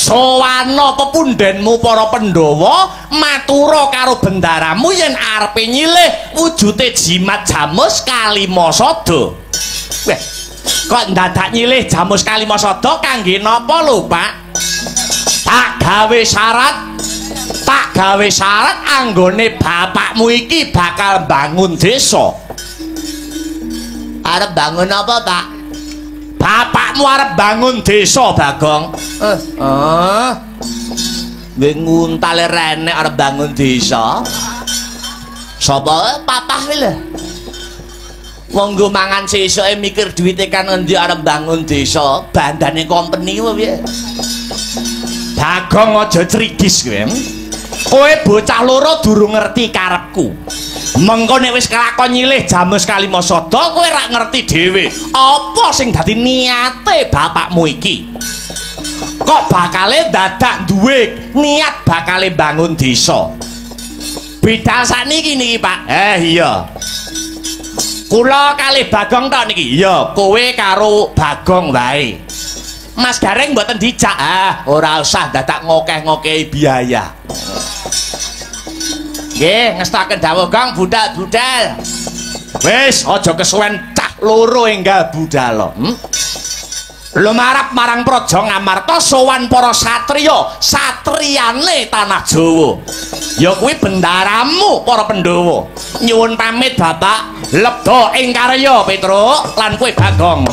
Sowana pepundhenmu para Pandhawa matura karo bendaramu yen arepe nyilih wujute jimat jamus Kalimasada. Weh, kok ndadak nyilih jamus Kalimasada kangge napa lho, Pak? Tak gawe syarat, tak gawe syarat anggone bapakmu iki bakal bangun desa. Arep bangun apa, Pak? Bapakmu arep bangun desa, Bagong. Wing nguntale rene arep bangun desa. Sapa? Papah kuwi lho. Wong nggo mangan sesuke mikir duwite kan endi arep bangun desa, bandane company apa piye? Bagong aja crigis kowe. Kowe bocah loro durung ngerti karepku. Mengko nek wis kelakon nyilih jamus Kalimasada kowe rak ngerti dhewe apa sing dadi niate bapakmu iki. Kok bakale dadak duwe niat bakale bangun desa. Beda sakniki niki, Pak. Iya. Kula kalih Bagong tok niki. Iya, kowe karo Bagong wae. Mas Gareng mboten dijak. Ah, ora usah dadak ngokeh-ngokehi biaya. Nggih, ngestaken dawuh Gong, budal-budal. Wis, aja kesuwen cah loro enggal budal. Lumarap marang Praja Ngamarta sowan para satriya, satriyane tanah Jawa. Ya kuwi bendaramu para Pandhawa. Nyuwun pamit Bapak, lebda ing karya Petruk lan kowe Bagong.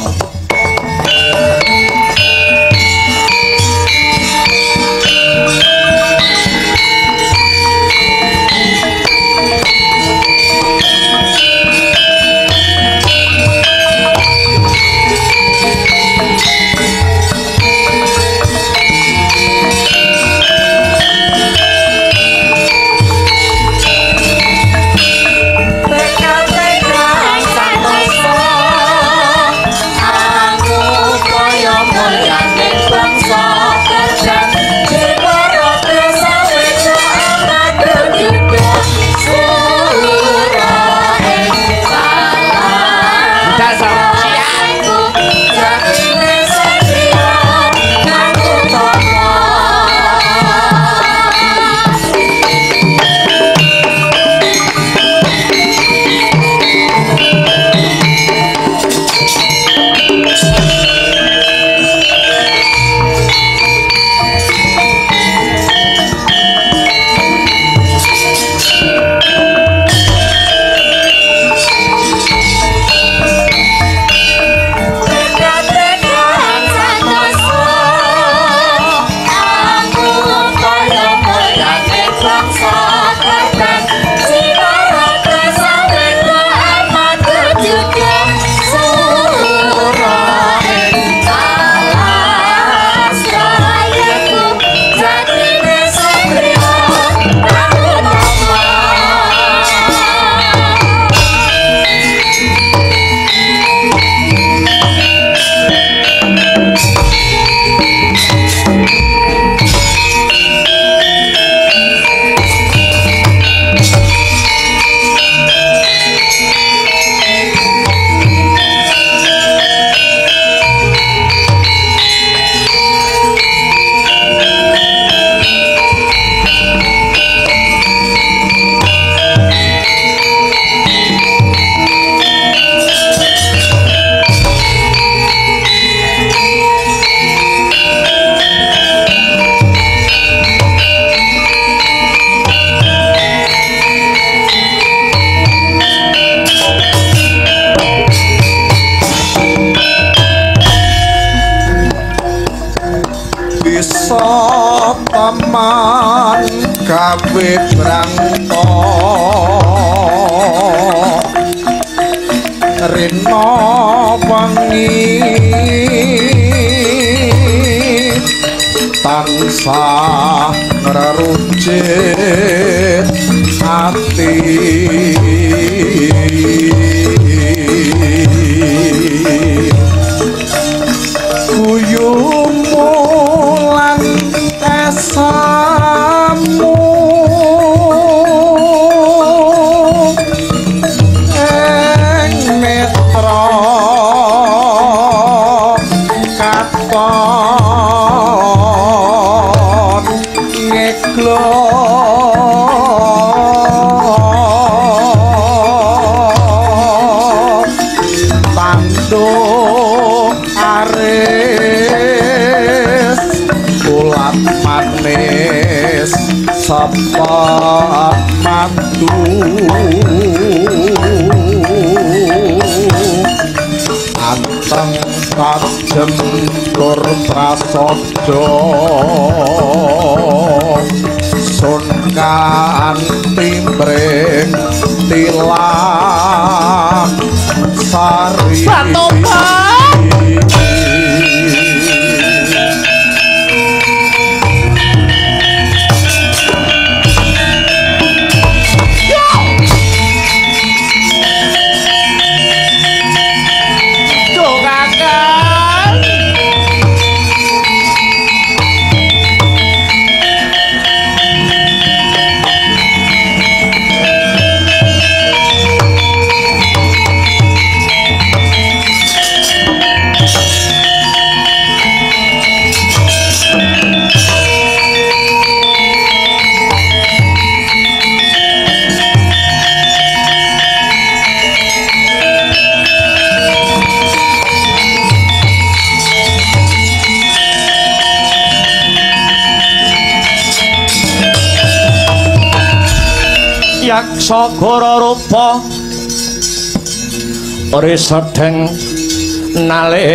Teman gawe brangta rina wengi tansah ngrerucit ati guyumu lan esamu ing netra katon ngeglo tanduk aris ulat manis sepet madu anteng tajem tur prasaja sun kanthi mring tilang sari. Batopan. Yaksa gora rupa risedeng nalendra.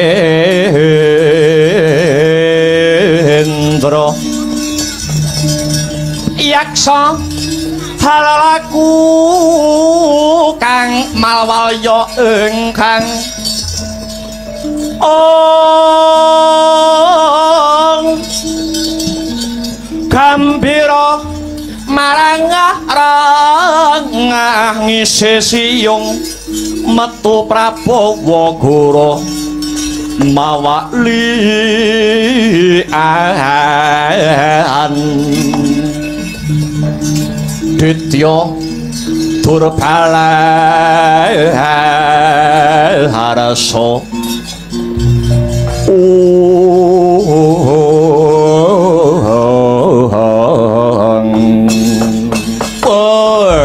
Yaksa halalaku kang malwalya ingkang ong gambira marang rangah ngisi siyung metu Prabawa Gora mawali an ditya durbala harasa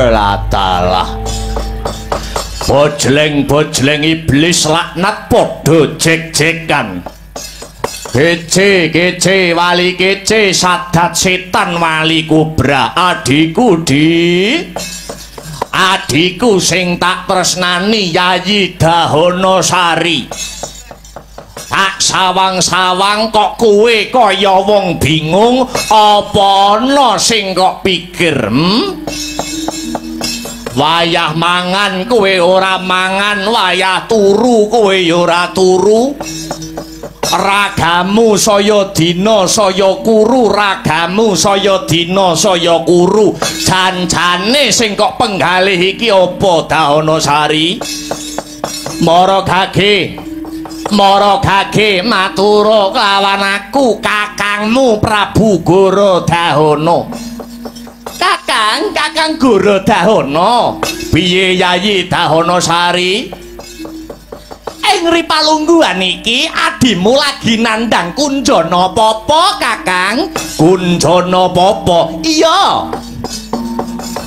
latalah bojleng-bojleng iblis laknat padha jek-jekan. Kece kece wali kece sadat setan wali kubra adhiku di adhiku sing tak tresnani Yayi Dahana Sari. Tak sawang-sawang kok kowe kaya wong bingung apa ana sing kok pikir? Wayah mangan kowe ora mangan, wayah turu kowe ya ora turu. Ragamu saya dina saya kuru, ragamu saya dina saya kuru. Jan-jane sing kok penggalih iki apa Dahana Sari? Mara gage, mara gage matura kelawan aku kakangmu Prabu Gora Dahana. Kakang, Kakang Gora Dahana. Piye Yayi Dahana Sari? Ing ripalungguhan iki adimu lagi nandang kunjana papa, Kakang? Kunjana papa? Iya.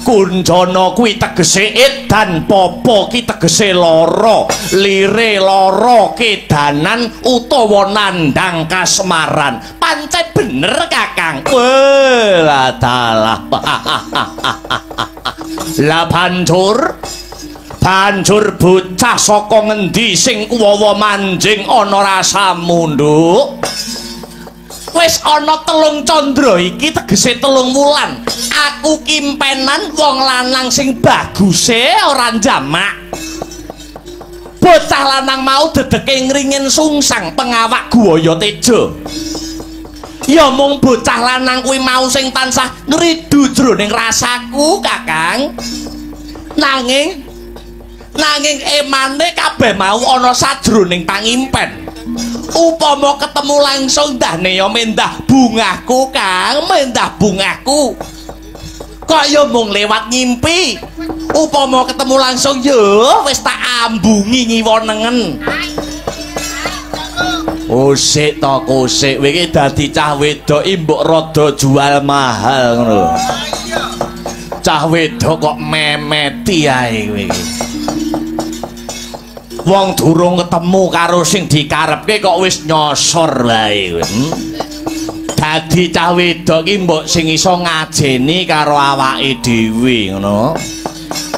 Kunjana kuwi tegese edan, papa ki tegese lara. Lire lara kedanan utawa nandang kasmaran. Pancen bener, Kakang. Wah, dalah. Lah banjur banjur bocah saka ngendi sing kuwawa manjing ana rasamu, Nduk? Wis ana 3 candra iki tegese 3 wulan. Aku kimpenan wong lanang sing baguse ora njamak. Bocah lanang mau dedeke ngringin sungsang pengawak Guwaya Teja. Ya mung bocah lanang kuwi mau sing tansah ngridu jroning rasaku, Kakang. Nanging nanging emane kabeh mau ana sajroning pangimpen. Upama ketemu langsung ndahne ya mendah bungahku, Kang, mendah bungahku. Kok ya mung lewat ngimpi. Upama ketemu langsung ya wis tak ambungi ngiwa nengen. Osik to kosik, kowe iki dadi cah wedok mbok rada jual mahal ngono lho. Cah wedok kok memeti ae kowe iki. Wong durung ketemu karo sing dikarepke kok wis nyosor wae kowe. Dadi cah wedok iki mbok sing iso ngajeni karo awake dhewe ngono.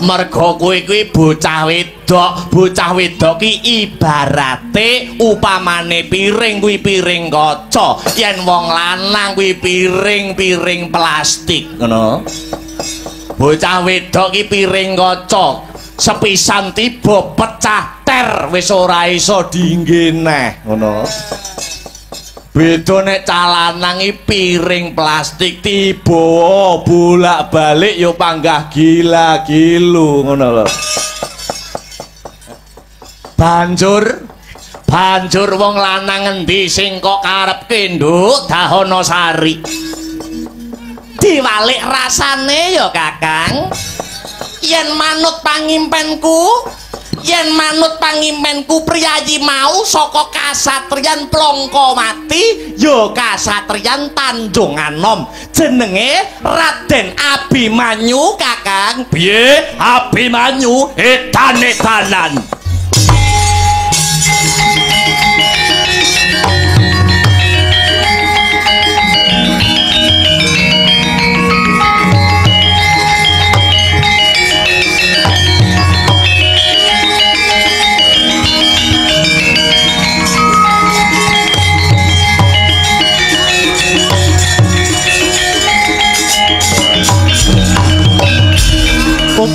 Merga kowe kuwi bocah wedok, bocah wedok ki ibarate upamane piring kuwi piring kaca, yen wong lanang kuwi piring-piring plastik ngono. Bocah wedok ki piring kaca, sepisan tiba pecah ter wis ora iso diengge neh ngono. Beda nek cah lanang iki piring plastik tiba bolak-balik ya panggah gila-gilu ngono lho. Banjur banjur wong lanang endi sing kok karepke, Nduk Dahana Sari? Diwalik rasane ya, Kakang. Yen manut pangimpenku, yen manut pangimpenku priyayi mau saka kasatriyan Plongkowati ya kasatriyan Tanjung Anom, jenenge Raden Abimanyu, Kakang. Piye Abimanyu? Edan-edanan.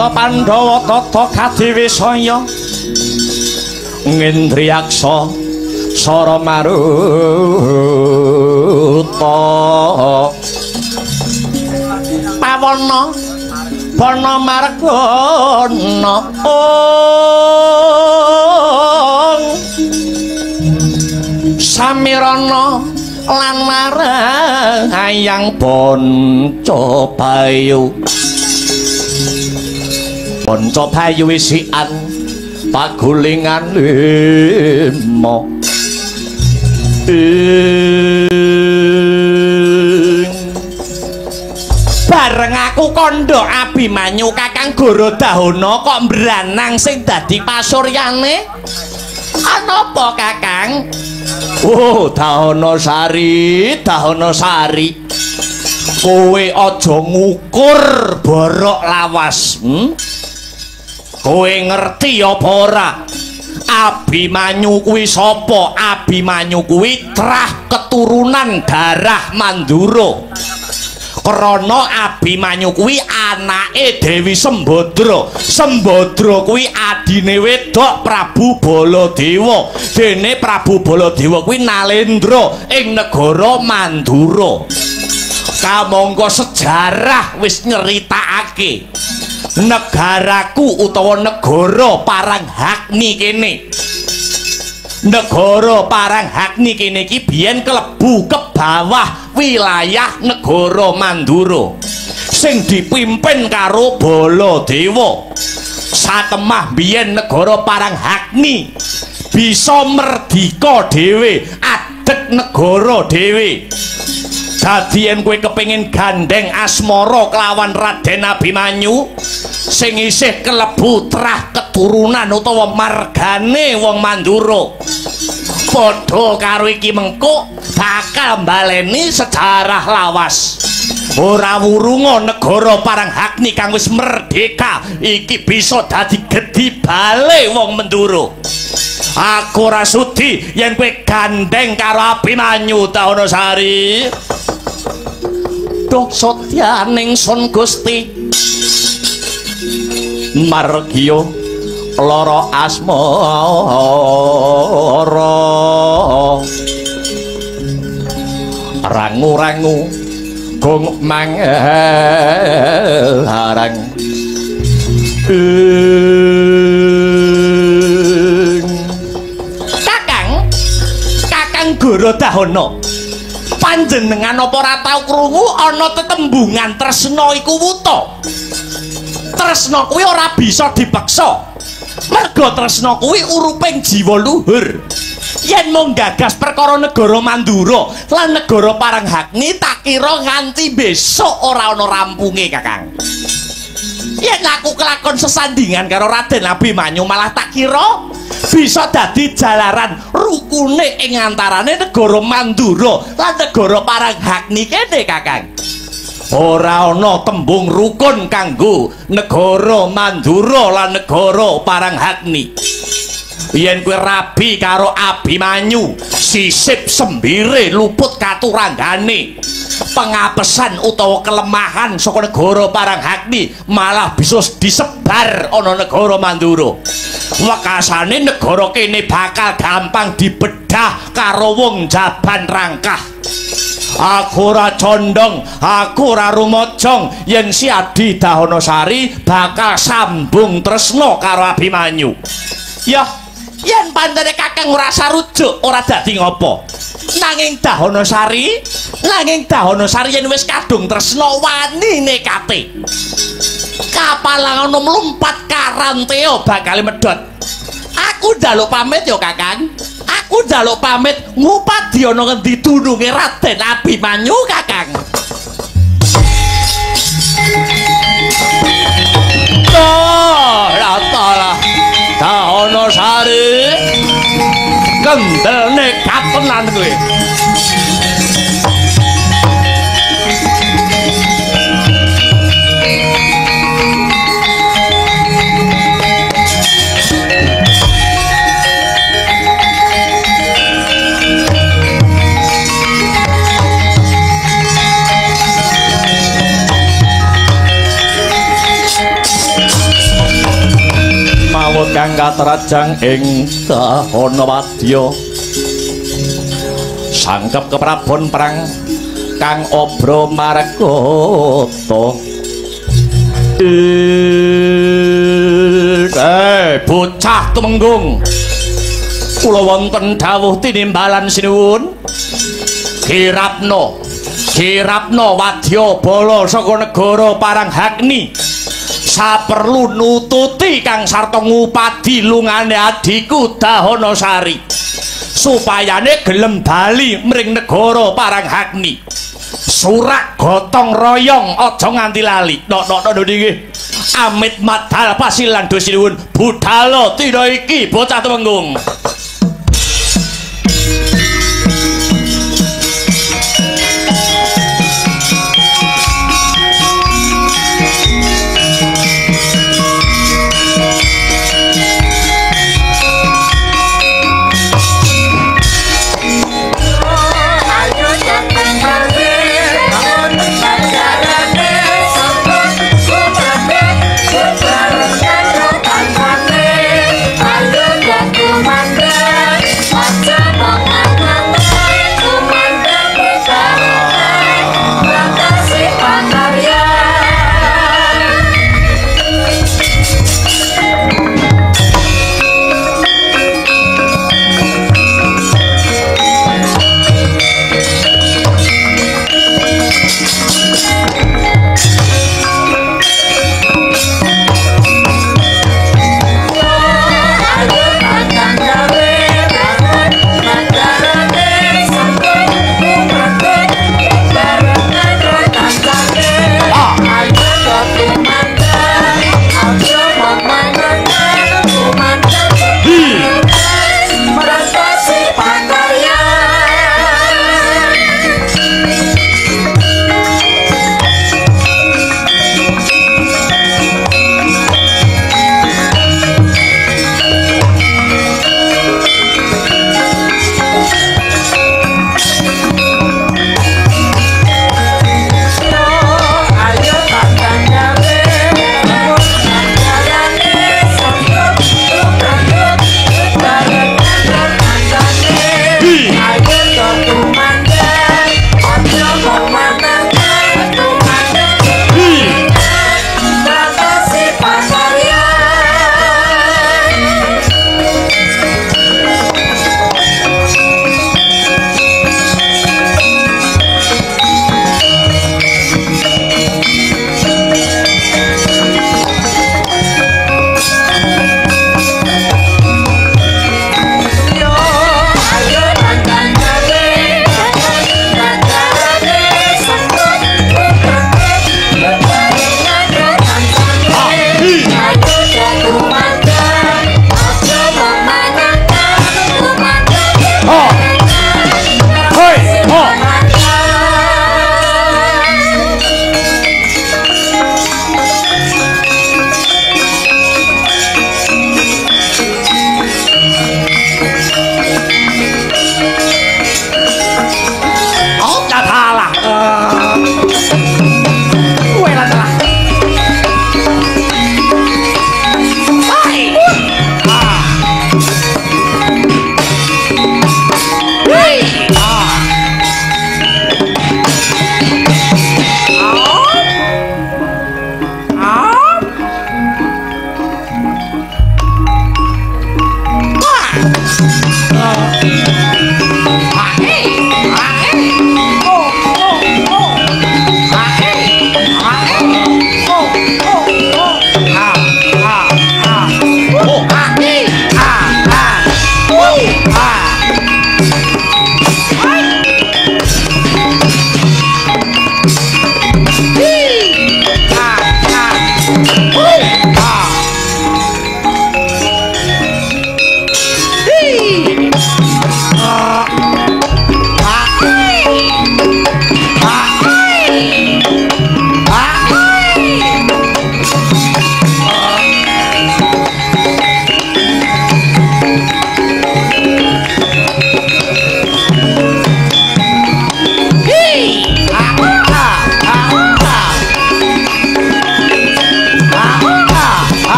Tata Pandhawa tata kadiwisaya Ngendriyaksa Sara Maruta Pawana Pana Margana Ong Samirana lan marayang Ponco Bayu Ponco Bayu isian pagulingan lima. Bareng aku kandha Abimanyu Kakang Goro Dahana kok mbranang sing dadi pasuryane. Ana apa Kakang? Oh, Dahana Sari, Dahana Sari. Kowe aja ngukur borok lawas, Kowe ngerti apa ora? Abimanyu kuwi sapa? Abimanyu kuwi trah keturunan darah Mandura. Krana Abimanyu kuwi anake Dewi Sembadra. Sembadra kuwi adine wedok Prabu Baladewa. Dene Prabu Baladewa kuwi Nalendra ing negara Mandura. Kamangka sejarah wis nyeritakake negaraku utawa negara Paranghakni kene. Negara Paranghakni kene iki biyen klebu ke bawah wilayah negara Mandura sing dipimpin karo Baladewa. Satemah biyen negara Paranghakni bisa merdika dhewe, adeg negara dhewe. Dadi yen kowe kepengin gandeng asmara kelawan Raden Abimanyu sing isih kelebu trah keturunan utawa margane wong Mandura, padha karo iki mengko bakal mbaleni sejarah lawas. Ora wurunga negara Paranghakni kang wis merdeka iki bisa dadi gedhi bale wong Mandura. Aku ora sudi yen kowe gandeng karo Abimanyu, Dahana Sari. Duh setyaning sun Gusti margiya lara asmara rangu-rangu gong mangharang Kakang, Kakang Goro Dahana, panjenengan apa ora tau krungu ana tetembungan tresna iku wuta? Tresna kuwi ora bisa dipeksa. Merga tresna kuwi uruping jiwa luhur. Yen mung gagas perkara negara Mandura lan negara Paranghakni tak kira nganti besok ora ana rampunge, Kakang. Yen aku kelakon sesandingan karo Raden Abimanyu malah tak kira bisa dadi jalaran rukune ing antarane negara Mandura lan negara Paranghakni kene, Kakang. Ora ana tembung rukun kanggo negara Mandura lan negara Paranghakni. Yen kowe rabi karo Abimanyu, sisip sembire luput katuranggane. Pengapesan utawa kelemahan saka negara Paranghakni malah bisa disebar ana negara Mandura. Wekasane negara kene bakal gampang dibedah karo wong jaban rangkah. Aku ora condong, aku ora rumojong yen si Adi Dahana Sari bakal sambung tresna karo Abimanyu. Yah, yen pancene Kakang ora sarujuk ora dadi ngopo. Nanging Dahana Sari, nanging Dahana Sari yen wis kadung tresna wani nekate. Kapal ana mlumpat karanteo bakal medhot. Aku njaluk pamit ya, Kakang. Aku njaluk pamit ngupadi ana ngendi dununge Raden Abimanyu, Kakang. Oh, lah Dahana Sari kendel nekat tenan kowe. katrajang ing dahana wadya. Sangkep keprabon perang kang obra margata. Bocah tumenggung, kula wonten dawuh tinimbalan sinuwun. Kirapna, kirapna wadya bala saka negara Paranghagni. Saperlu nututi kang sarta ngupadi lungane adhiku Dahana Sari supayane gelem bali mring negara Paranghagni. Surak gotong royong aja nganti lali. Nok nok nok nggih. Amit madal pasilan sinuwun budala dina iki bocah tumenggung. Ayo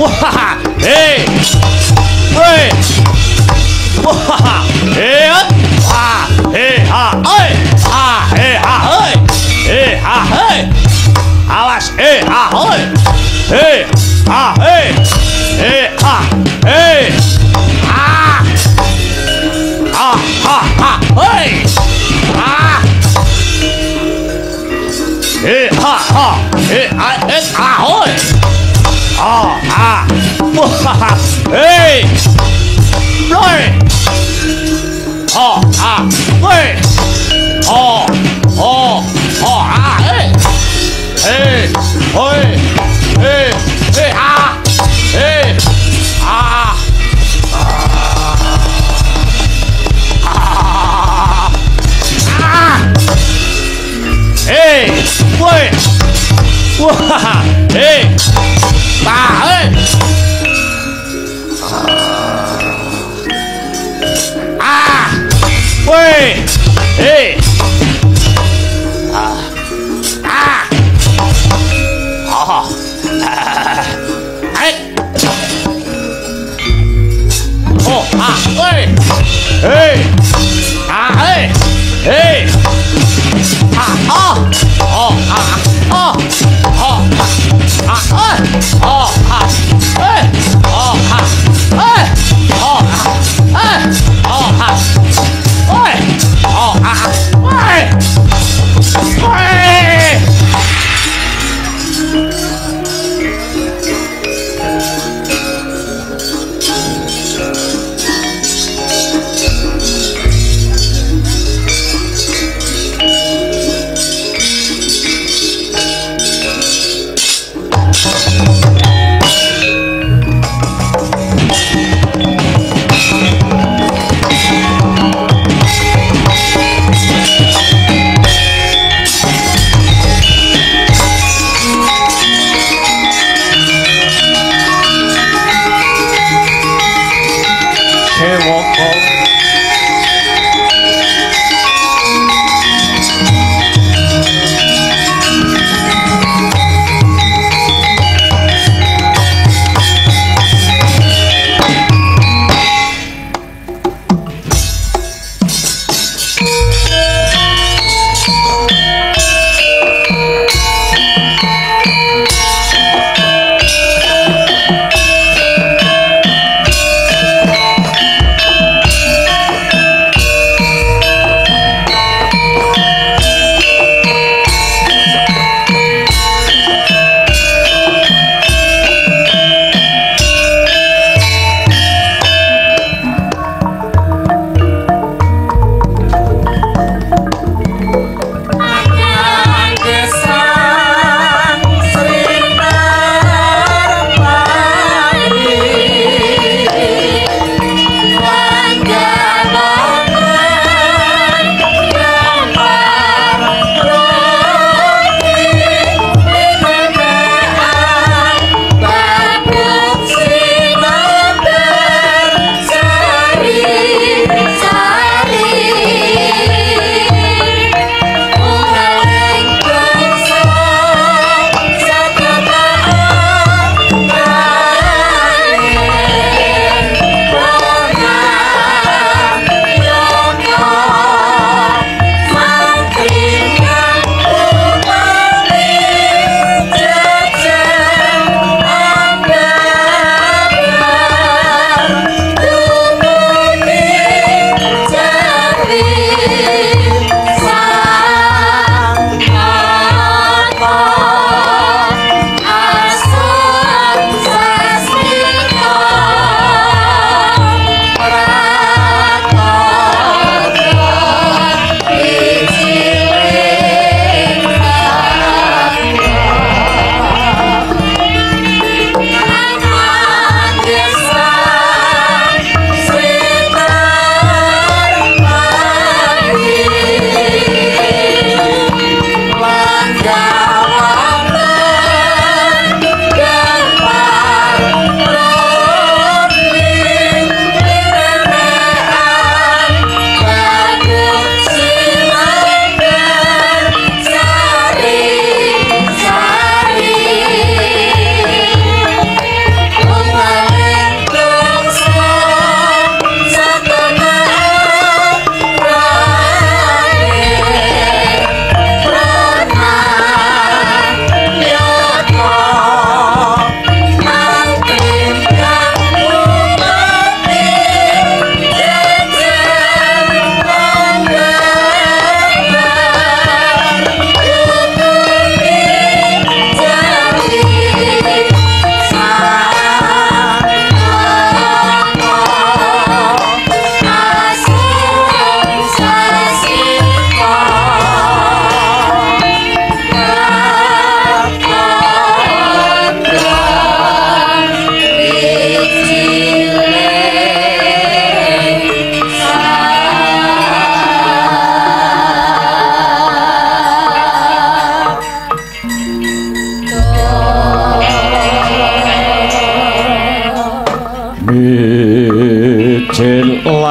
Wah, he. Woi. Wah, he ha, he ha, oi. Ha, he ha, oi. He ha, hei. Awas, he ha, oi. He ha, he. He ha, he. Ah. Ah, ha, ha, hei. Ah. He ha, ha. He ha, he ha, oi. Ah, ah. Wah, hei. Hei. Oh, ah, hei. Oh, oh, oh, ah, hei. Hei, hei, hei, hei, ah, hei, ah, ah, ah, hei, woi, wah, hei, ah, hei, ah, woi, hei, ah, ah. Oh. Hey. Oh, ah, hey. Hey. Ah, hey. Hey. Ah, oh. Oh, ah, oh. Oh, ah, ah, oh, ah, hey. Oh, ah, hey. Oh, ah, hey. Oh, ah. Hey. Oh, ah, hey. Hey.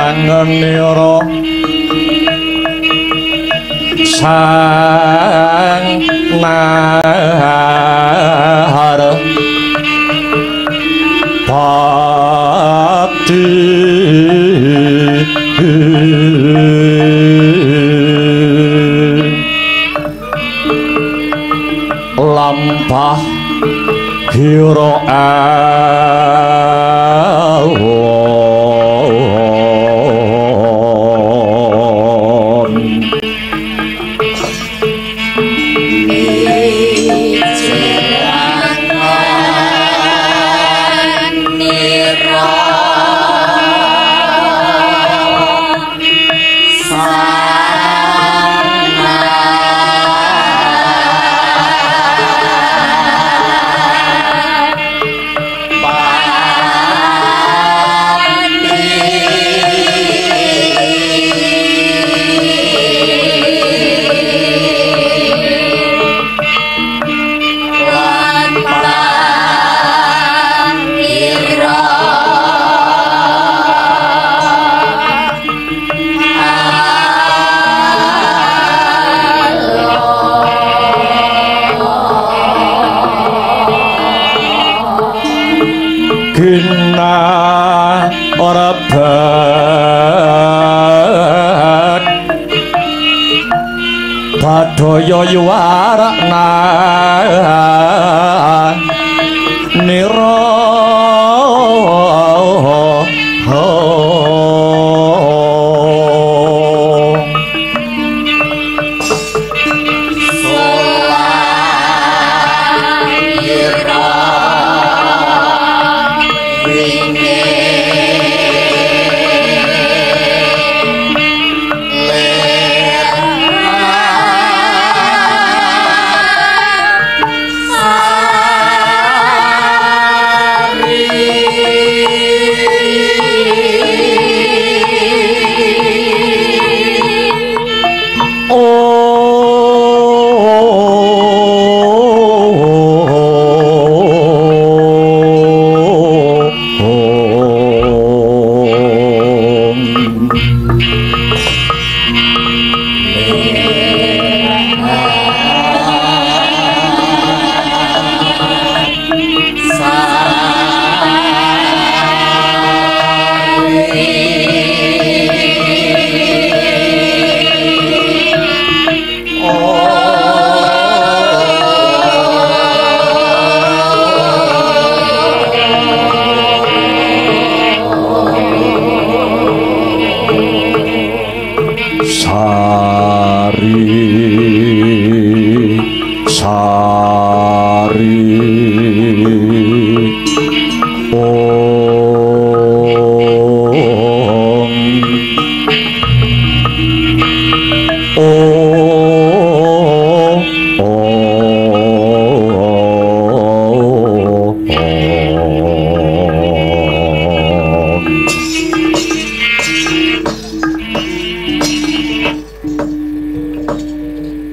Nira sang nahar pati lampah hira Badaya yuwarakna nira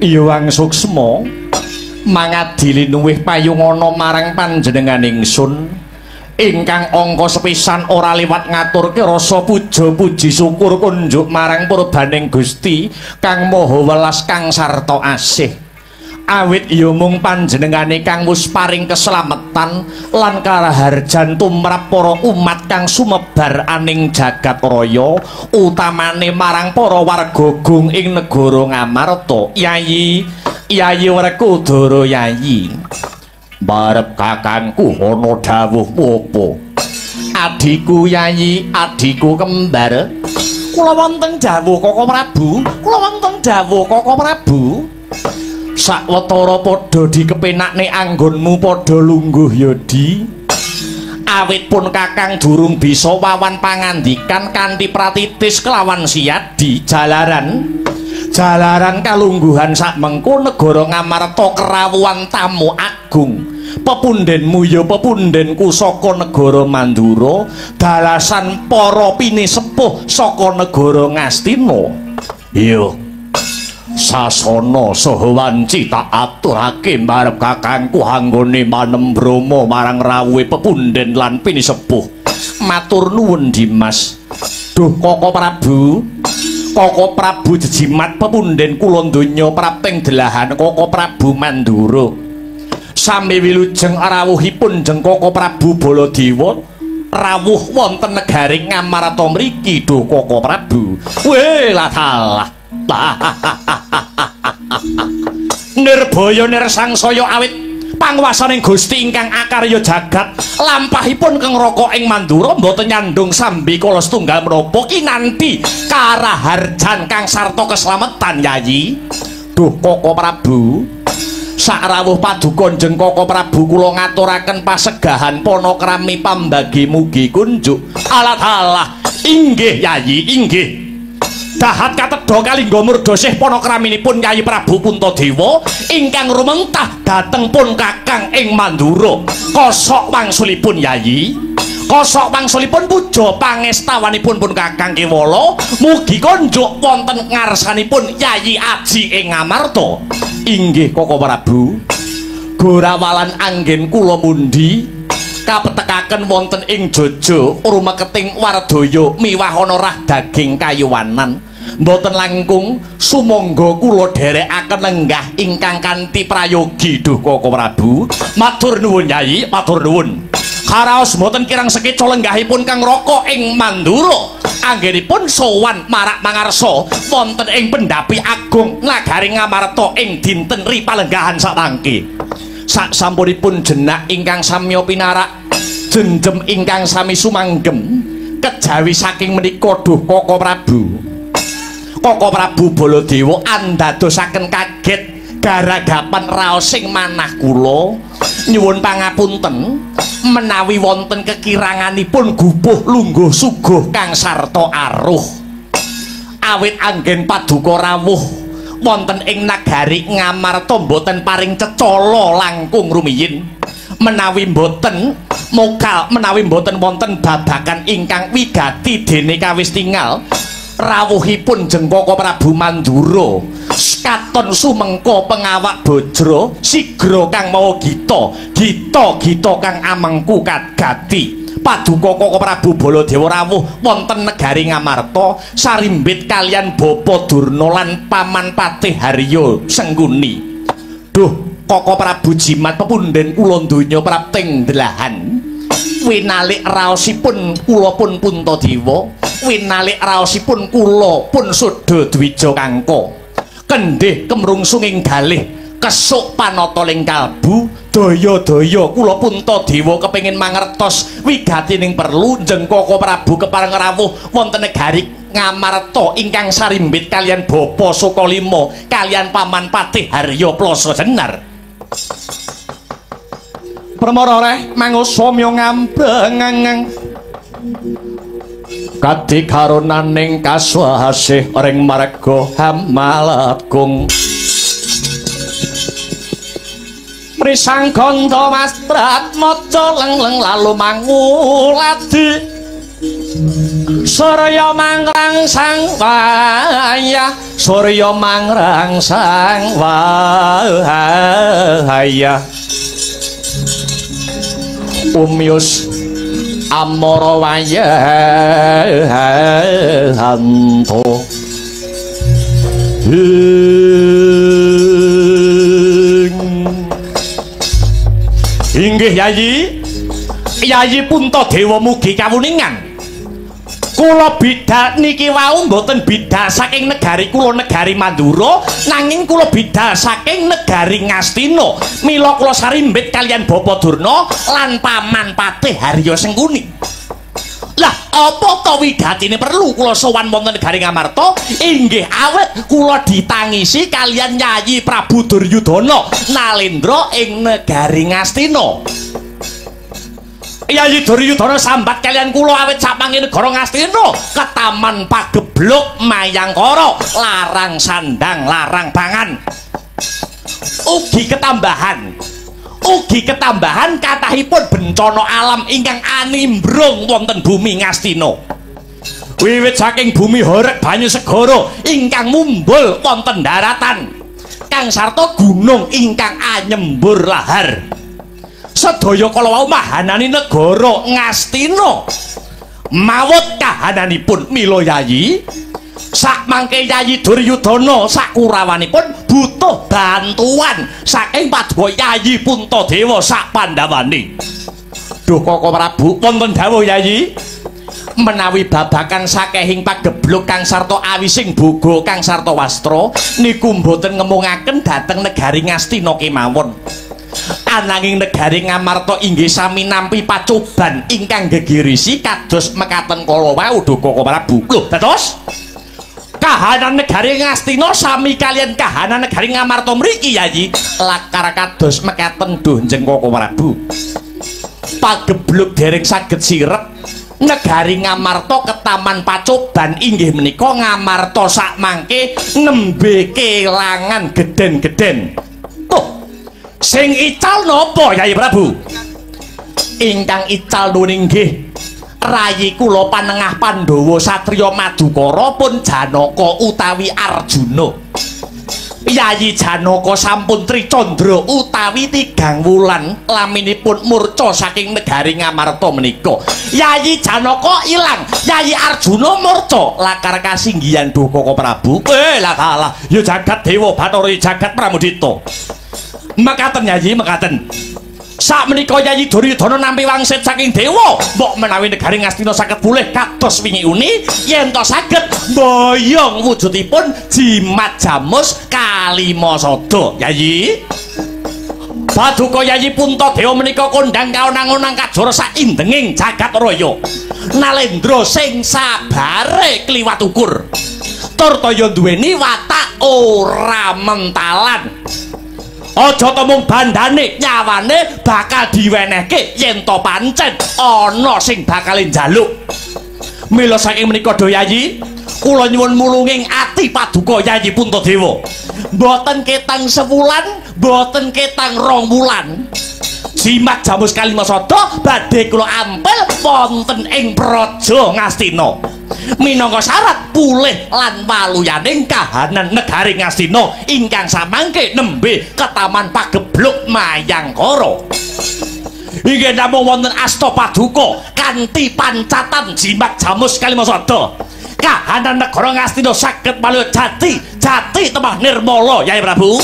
Hyang Suksma mangadili luwih payungana marang panjenengan ingsun ingkang angka sepisan ora liwat ngaturke rasa puja puji syukur kunjuk marang purbaning Gusti kang maha welas kang sarta asih. Awit ya mung panjenengane kang wis paring keslametan lan karaharjan tumrap para umat kang sumebar aning jagat raya, utamane marang para warga gung ing negara Ngamarta. Yayi, Yayi Werkudara Yayi, barep kakangku ana dawuh apa? Adhiku Yayi, adhiku kembar, kula wonten dawuh Koko Prabu, kula wonten dawuh Koko Prabu. Sawetara padha dikepenakne anggonmu padha lungguh ya Di. Awit pun kakang durung bisa wawan pangandikan kanthi pratitis kelawan siyadi jalaran jalaran kalungguhan sakmengko negara Ngamarta kerawuhan tamu agung. Pepundhenmu ya pepundhenku saka negara Mandura, dalasan para pinisepuh saka negara Ngastina. Iya, sasana saha wanci tak aturake marep kakangku anggone manembrama marang rawuhe pepundhen lan pinisepuh. Matur nuwun Dimas. Duh Koko Prabu, Koko Prabu jejimat pepunden kula donya prapting delahan Koko Prabu Mandura. Sami wilujeng rawuhipun jeng Koko Prabu Baladewa rawuh wonten negari Ngamarta mriki. Duh Koko Prabu. Weh lah salah. Nirbaya nirsangsaya awit panguwasaning Gusti ingkang akarya jagat lampahipun keng raka ing Mandura mboten nyandung sambi kala setunggal menapa kinanti karaharjan kang sarta keslametan Yayi. Duh Koko Prabu, sakrawuh paduka jeng Koko Prabu kula ngaturaken pasegahan panakrami pambagi mugi kunjuk. Alah alah, inggih Yayi, inggih. Dahat katedha kalingga murdosih panakraminipun Yayi Prabu Puntadewa ingkang rumentah dhateng pun Kakang ing Mandura. Kosok wangsulipun Yayi, kosok wangsulipun puja pangestawanipun pun Kakang Kewala mugi konjuk wonten ngarsanipun Yayi Aji ing Ngamarta. Inggih Koko Prabu, gorawalan anggen kula mundhi kapetekaken wonten ing Jojo rumeketing wardaya miwah ana rah daging kayuwanan. Mboten langkung sumangga kula dherekaken lenggah ingkang kanthi prayogi. Duh Koko Prabu, matur nuwun Yayi, matur nuwun. Karaos mboten kirang sekeca lenggahipun kang raka ing Mandura anggenipun sowan marak mangarsa wonten ing pendhapi agung nagari Ngamarta ing dinten ri palenggahan samangke. Sak sampunipun jenak ingkang samya pinarak jenjem ingkang sami sumanggem kejawi saking menika duh Koko Prabu, Koko Prabu Baladewa andadosaken kaget garagapan raosing manah kula. Nyuwun pangapunten menawi wonten kekiranganipun gupuh lungguh suguh kang sarta aruh. Awit anggen paduka rawuh wonten ing nagari Ngamarta mboten paring cecala langkung rumiyin. Menawi mboten mokal, menawi mboten wonten babagan ingkang wigati dene kawis tingal rawuhipun jeng Koko Prabu Mandura katon sumengko pengawak bajra sigra kang mawa gita gita gita kang amengku kagati. Paduka Koko Prabu Baladewa rawuh wonten negari Ngamarta sarimbit kalian Bapa Durna lan Paman Patih Harya Sengkuni. Duh Koko Prabu jimat pepunden kula donya prapting delahan winalik raosipun kula pun Puntadewa, winalik raosipun kula pun Suda Dwija Kangka. Kendhih kemrungsunging galih kesuk panata ling kalbu daya-daya kula Puntadewa kepengin mangertos wigatining perlu jeng Koko Prabu kepareng rawuh wonten negari Ngamarta ingkang sarimbit kalian Bapa Sukalima kalian Paman Patih Harya Plasa Jenar. Permara reh mangusamya ngambrengang kadi karunaning kaswasih ring marga hamalagung mrisang ganda mastrat maca lengleng lalu manguladi surya mangrangsang wayah surya mangrangsang wayah umyus amara wayahanto. Inggih Yayi, Yayi Puntadewa mugi kawuningan. Kula bidal niki wau mboten bidal saking negari kula negari Mandura, nanging kula bidal saking negari Ngastina. Mila kula sarimbit kalian Bapa Durna lan Paman Patih Harya Sengkuni. Lah, apa to wigatine perlu kula sowan wonten negari Ngamarta? Inggih awet kula ditangisi kalian Yayi Prabu Duryudana Nalendra ing negari Ngastina. Yayi Duryudana sambat kalian kula awit sapangi negara Ngastina ketaman pagebluk Mayangkara larang sandang larang pangan. Ugi ketambahan kathahipun bencana alam ingkang animbrung wonten bumi Ngastina. Wiwit saking bumi horeg banyu segara ingkang mumbul wonten daratan kang sarta gunung ingkang anyembur lahar. Sedaya kala wau mahanani negara Ngastina. Mawut kahananipun mila Yayi, sakmangke Yayi Duryudana sakurawanipun butuh bantuan saking paduka Yayi Puntadewa sak Pandhawane. Duh Koko Prabu, wonten dawuh Yayi. Menawi babakan sakehing pagebluk kang sarta awising boga kang sarta wastra niku mboten ngemungaken dhateng negari Ngastina kemawon. Ananging negari Ngamarta inggih sami nampi pacoban ingkang gegirisi kados mekaten kala wau duh Koko Prabu. Lho, dados kahanan negari Ngastina sami kaliyan kahanan negari Ngamarta mriki Yayi lakar kados mekaten duh Njeng Koko Prabu. Pagebluk dereng saged sirep negari Ngamarta ketaman pacoban inggih menika Ngamarta sakmangke nembe kelangan geden-geden. Oh, sing ical napa Yayi Prabu? Ingkang ical inggih rayi kula panengah Pandhawa satriya Madukara pun Janaka utawi Arjuna. Yayi Janaka sampun tricandra utawi 3 wulan laminipun murca saking negari Ngamarta menika. Yayi Janaka ilang, Yayi Arjuna murca lakar kasinggihan duh Koko Prabu. Lah kalah ya jagat dewa Bathara jagat Pramudita. Mekaten Yayi, mekaten. Sakmenika Yayi Duryudana nampi wangsit saking dewa, mbok menawi negari Ngastina saged pulih kados wingi uni, yen to saged mboyong wujudipun jimat jamus kalimasada. Yayi, paduka Yayi Puntadewa menika kondhang kaonang-onang kajara saindenging jagat raya. Nalendra sing sabare kliwat ukur. Tur toya duweni watak ora mentalan. Aja temung bandane, nyawane bakal diwenehke yen to pancen ana sing bakal njaluk. Mila saking menika do Yayi, kula nyuwun mulunging ati paduka Yayi Puntadewa. Mboten ketang sewulan, mboten ketang 2 wulan. Jimat jamus kalimasada badhe kula ampel wonten ing Praja Ngastina. Minangka syarat pulih lan waluyaning kahanan negari Ngastina ingkang samangke nembe ketaman pagebluk Mayangkara. Inggih namung wonten asta paduka kanthi pancatan jimat jamus kalimasada. Kahanan negara Ngastina saged maluya jati, jati temah nirmala Yai Prabu.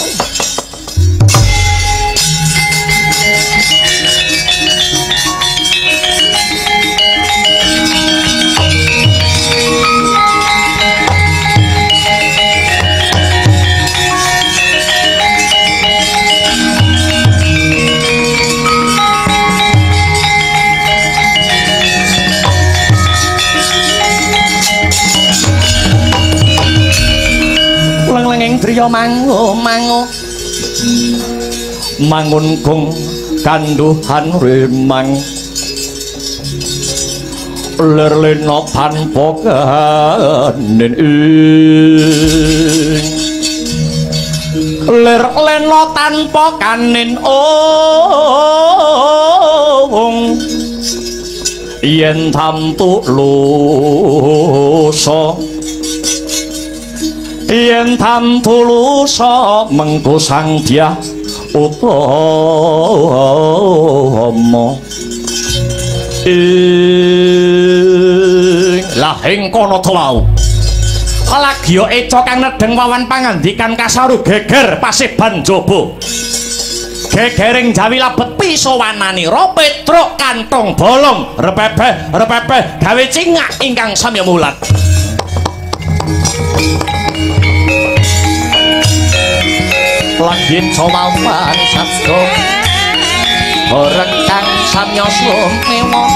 Leng-lenging driya mangu mangu mangun gong kanduhan rimang lir lena tanpa kanin ing lir lena tanpa kanin ong yen tamtu lusa yen tamtu lusa mengko sang dyah utama ing lahing kono wau lagya eca kang nedheng wawan pangandikan kasaru geger paseban jaba gegering jawi labet pisowananira petruk kantong bolong repepeh repepeh gawe cingak ingkang samya mulat. Lagi cowawan sabda horeg kang samya sumewa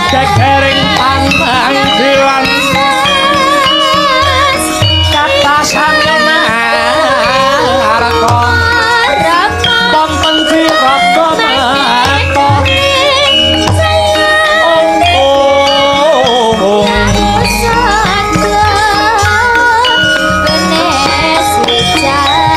gegering panggilan kata samya naraka wonten diraka mata. Benes wicara.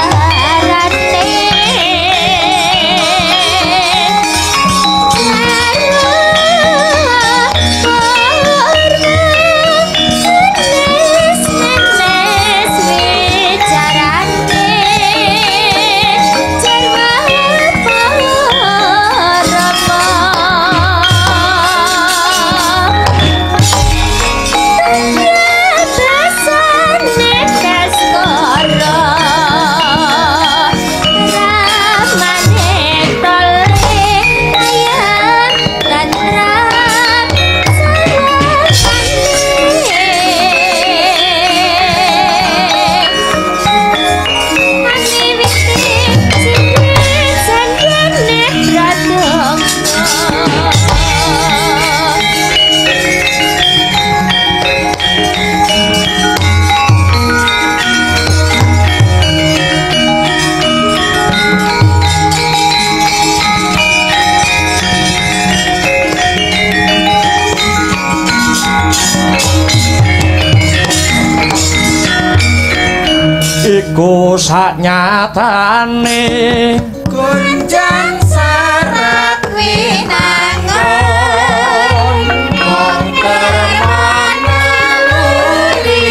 Saknyatane gunjang serat winangun mung kermanaluri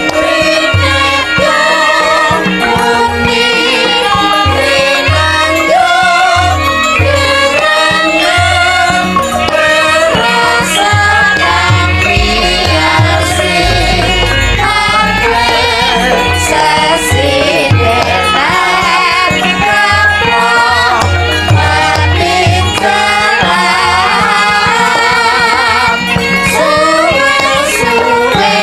rinadang muni rinandung gerangan perasakan piyasi sesidenan kaprah patinjalan suwe-suwe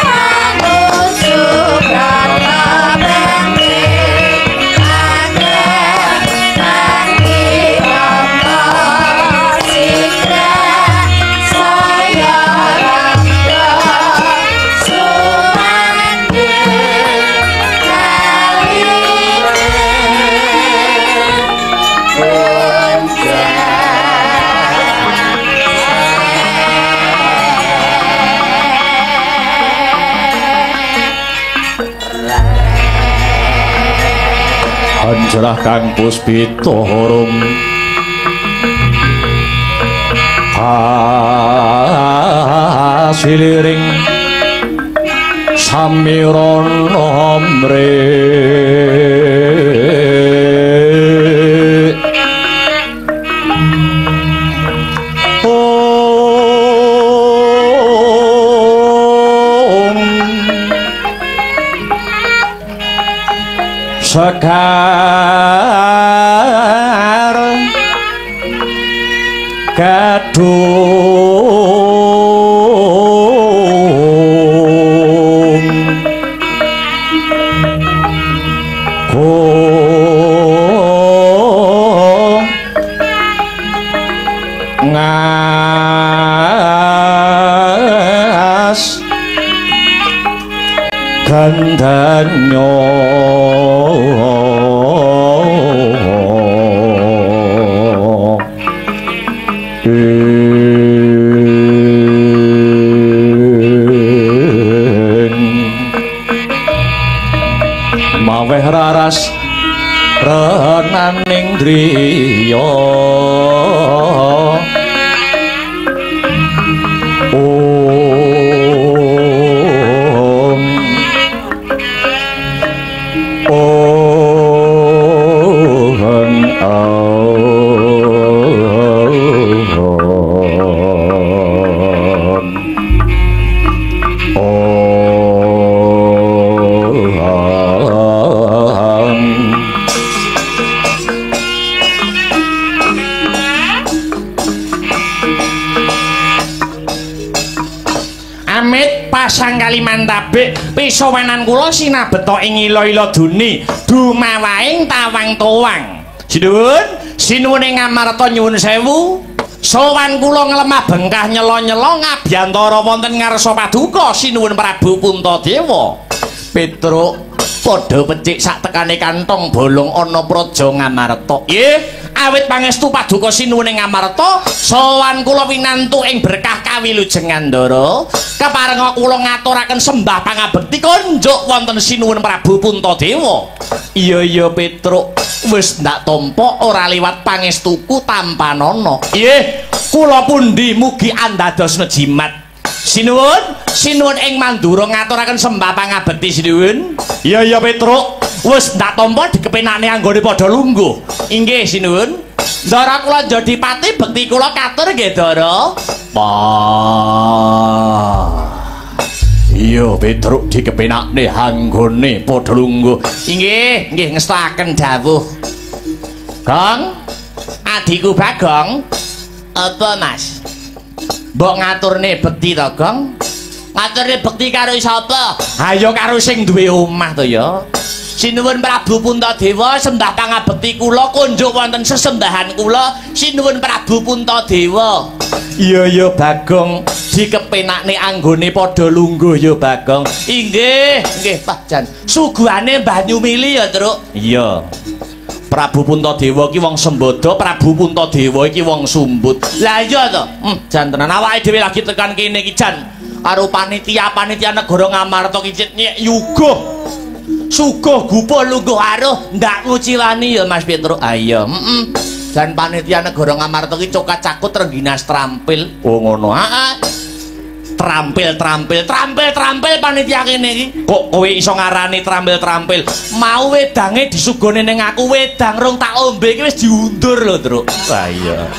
manuju brata bangkit angen mangki ana sigra saya rangga sumandhing Anjelah kang puspita rum kasiliring samirana mre Sekar gadung go ngas gandanyo maweh raras renaning driya om om om Amit pasang Kalimantabik pisowanan kula sinabeta ing ila-ila duni dumawaing tawang-towang. Sinuwun, sinuwun ing Ngamarta nyuwun sewu. Sowan kula nglemah bengkah nyela-nyela ngabyantara wonten ngarsa paduka sinuwun Prabu Puntadewa. Petruk padha becik sak tekane kantong bolong ana praja Ngamarta. Nggih, awit pangestu paduka sinuwun ing Ngamarta, sowan kula winantu ing berkah kawilujengan Ndara. Keparenga kula ngaturaken sembah pangabekti konjuk wonten sinuwun Prabu Puntadewa. Iya iya Petruk, wis ndak tampa ora liwat pangestuku tampanana. Nggih, kula pundi mugi andadosna jimat. Sinuwun, sinuwun ing Mandura ngaturaken sembah pangabekti sinuwun. Iya iya Petruk, wis ndak tampa dikepenakne anggone padha lungguh. Inggih sinuwun. Ndara kula njodipati bekti kula katur nggih Ndara. Iya Petruk dikepenakne anggone padha lungguh. Inggih, nggih ngestakaken dawuh. Gong, adhiku Bagong. Apa Mas? Mbok ngaturne bekti to, Gong? Ngaturne bekti karo sapa? Ayo karo sing duwe omah to ya. Sinuwun Prabu Puntadewa sembah pangabekti kula kunjuk wonten sesembahan kula sinuwun Prabu Puntadewa. Iya ya Bagong, dikepenakne anggone padha lungguh ya Bagong. Inggih, nggih Pak Jan. Suguhane Mbah Nyumili ya, Truk. Iya. Prabu Puntadewa iki wong Sembada, Prabu Puntadewa iki wong Sumbut. Lah iya to. Jan tenan awake dhewe lagi tekan kene iki jan karo panitia-panitia negara Ngamarta ki nyek yuga. Suguh gupuh lungguh aruh ndak nguciwani ya Mas Petruk. Ah iya, heeh. Jan panitia negara Ngamarta ki cokat cakut trengginas trampil. Oh ngono. Heeh. Trampil trampil trampil trampil panitia kene iki. Kok kowe iso ngarani trampil trampil? Mau wedange disugone ning aku, wedang rong tak ombe iki wis diundur lho, Truk. Ah iya.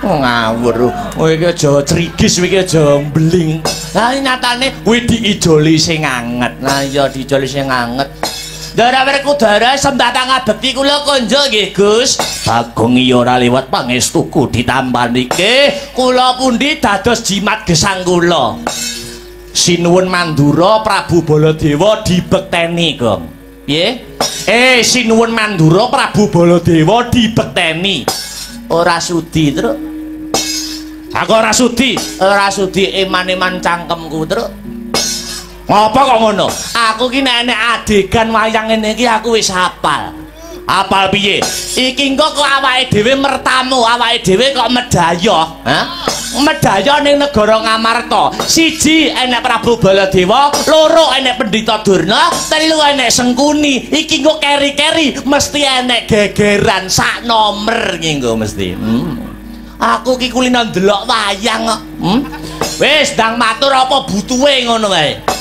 Oh, ngawur. Kowe iki aja crigis, kowe iki aja mbeling. Lah nyatane kowe diijoli sing anget. Lah iya diijoli sing anget. Ndara Werkudara sembah pangabekti kula konjo nggih, Gus. Bagong iya ora liwat pangestuku ditampani. Nggih, kula pundi dados jimat gesang kula. Sinuwun Mandura Prabu Baladewa dibekteni, Gong. Piye? Sinuwun Mandura Prabu Baladewa dibekteni. Ora sudi, Truk. Aku ora sudi. Ora sudi eman-eman cangkemku, Truk. Ngopo kok ngono? Aku ki nek enek adegan wayang ngene iki aku wis hafal. Hafal piye? Iki engko kok awake dhewe mertamu, awake dhewe kok medhayoh, ha? Medhayoh ning negara Ngamarta. Siji enek Prabu Baladewa, loro enek Pendhita Durna, telu enek Sengkuni. Iki engko keri-keri mesti enek gegeran sak nomer iki engko mesti. Aku ki kulino ndelok wayang kok. Wis ndang matur apa butuhe ngono wae.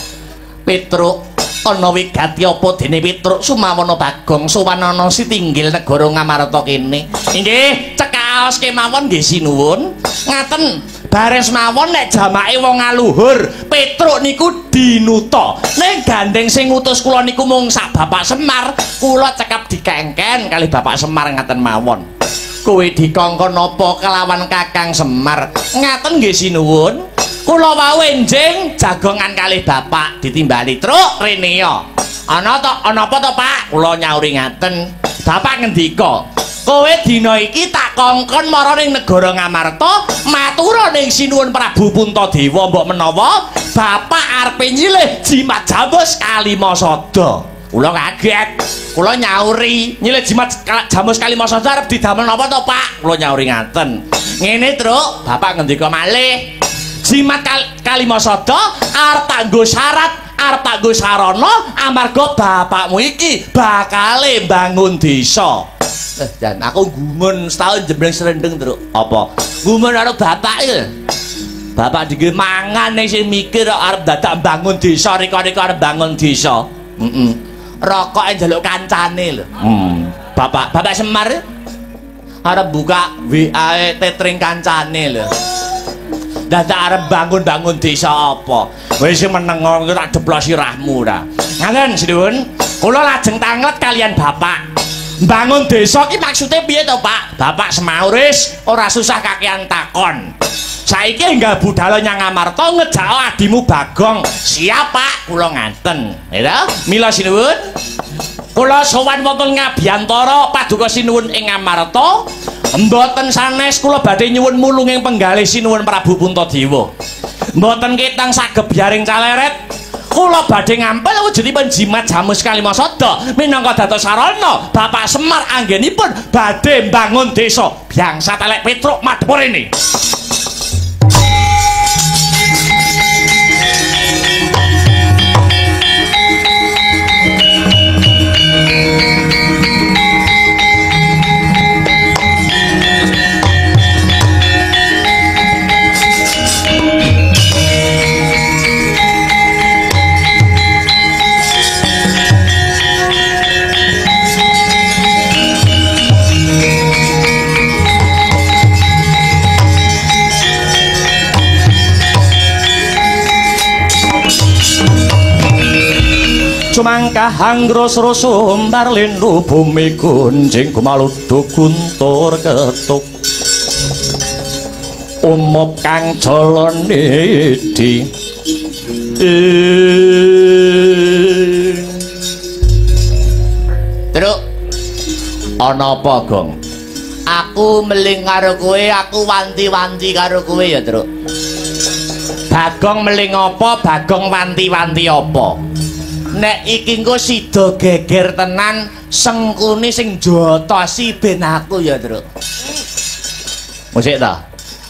Petruk ana wigati apa dene Petruk Sumawana Bagong sowanana sitinggil negara Ngamarta kene. Inggih, cekaos kemawon nggih sinuwun. Ngaten, bares mawon nek jamake wong aluhur, Petruk niku dinuta. Ning gandeng sing ngutus kula niku mung sak Bapak Semar, kula cekap dikengken kalih Bapak Semar ngaten mawon. Kowe dikongkon napa kelawan Kakang Semar? Ngaten nggih sinuwun. Kula wau enjing jagongan kalih bapak ditimbali, Truk rene ya. Ana to, ana apa to, Pak? Kula nyauri ngaten. Bapak ngendika, kowe dina iki tak kongkon mara ning negara Ngamarta, matura ning Sinuwun Prabu Puntadewa mbok menawa bapak arepe nyilih jimat jamus Kalimasada. Kula kaget. Kula nyauri, nyilih jimat jamus Kalimasada arep didamel napa to, Pak? Kula nyauri ngaten. Ngene, Truk, bapak ngendika malih. Jimat Kalimasada arep tak nggo syarat, arep tak nggo sarana amarga bapakmu iki bakale mbangun desa. Jan aku gumun setahun jembleng serendeng, Truk. Apa? Gumun karo bapak iki. Bapak dikir mangan ning sing mikir arep dadak mbangun desa, rika-rika arep bangun desa. Heeh. Rokoke njaluk kancane lho. Bapak, Bapak Semar arep buka WA tetring kancane lho. Dadak arep bangun-bangun desa apa? Wis meneng ngono tak deplok sirahmu ta. Ngaten sinuwun, kula lajeng tanglet kalian bapak. Bangun desa ki maksude piye to, Pak? Bapak semaur wis ora susah kakean takon. Saiki enggal budal nyang Ngamarta ngejak adimu Bagong. Siap, Pak, kula nganten. Ya ta? Mila sinuwun, kula sowan wonten ngabiyantara paduka sinuwun ing Ngamarta. Mboten sanes kula badhe nyuwun mulunging penggalih Sinuwun Prabu Puntadewa. Mboten ketang sagebyaring caleret. Kula badhe ngampil wujudipun jimat jamus Kalimasada minangka dados sarana Bapak Semar anggenipun badhe mbangun desa. Biangsat elek Petruk madhep rene. Sumangkah anggros sumbar lindu bumi gunjing gumaludu guntur ketuk umup kang jalanidi. Truk ana apa, Gong? Aku meling karo kowe, aku wanti-wanti karo kowe ya, Truk. Bagong meling apa, Bagong wanti-wanti apa? Nek iki engko sida geger tenan, Sengkuni sing jotosi ben aku ya, Truk. Musik ta?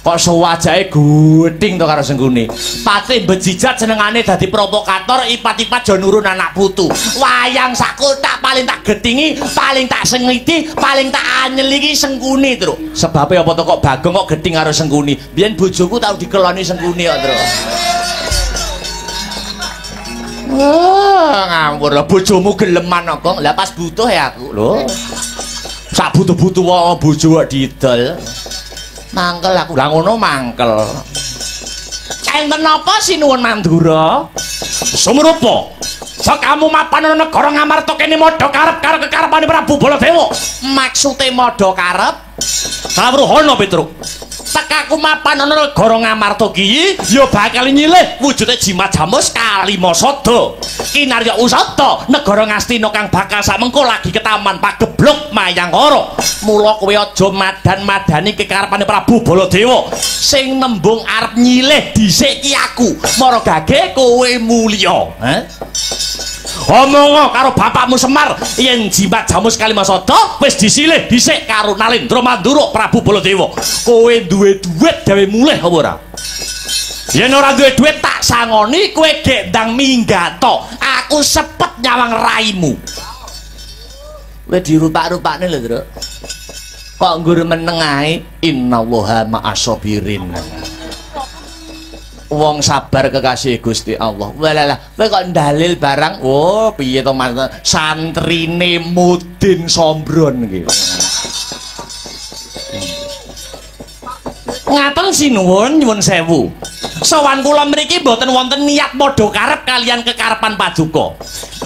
Kok sewajake guthing to karo Sengkuni. Patih bejijat senengane dadi provokator, ipat-ipat jo nurun anak putu. Wayang sak kotak paling tak getingi, paling tak sengiti, paling tak anyel iki Sengkuni, Truk. Sebabe apa to kok Bagong kok gething karo Sengkuni? Biyen bojoku tau dikeloni Sengkuni kok, Truk. Wah, ngawur lho bojomu geleman kok. Lah pas butuh ya aku lho. Sak butuh-butuh wae bojo kok didol. Mangkel aku. Lah ngono mangkel. Enten napa sinuwun Mandura? Sumrupa. Sekamu mapan ana negara Ngamarta kene madha karep karo kekarepane Prabu Baladewa. Maksude madha karep? Kawruhana Petruk. Tekaku mapan ana negara Ngamarta ki ya bakal nyilih wujude Jimat Jamus Kalimasada. Kinarya usada negara Ngastina kang bakal samengko lagi ketaman pagebluk Mayangkara. Mula kowe aja madan-madani kekarepane Prabu Baladewa. Sing nembung arep nyilih dhisik ki aku. Mara gage kowe mulya. Heh? Omongo karo bapakmu Semar yen Jimat Jamus Kalimasada wis disilih dhisik karo Nalendra Mandura Prabu Baladewa. Kowe duwe duit gawe mulih apa ora? Yen ora duwe duit tak sangoni kowe gek ndang minggato. Aku sepet nyawang raimu. Kowe dirupak-rupakne lho, Truk. Kok nggur meneng ae? Innallaha ma'as sabirin. Wong sabar kekasih Gusti Allah. Walalah, kowe kok ndalil barang. Oh, piye to Mas? Santrine Mudin Sombron iki. Ngaten sinuwun nyuwun sewu. Sowan kula mriki mboten wonten niat padha karep kalian kekarepan paduka.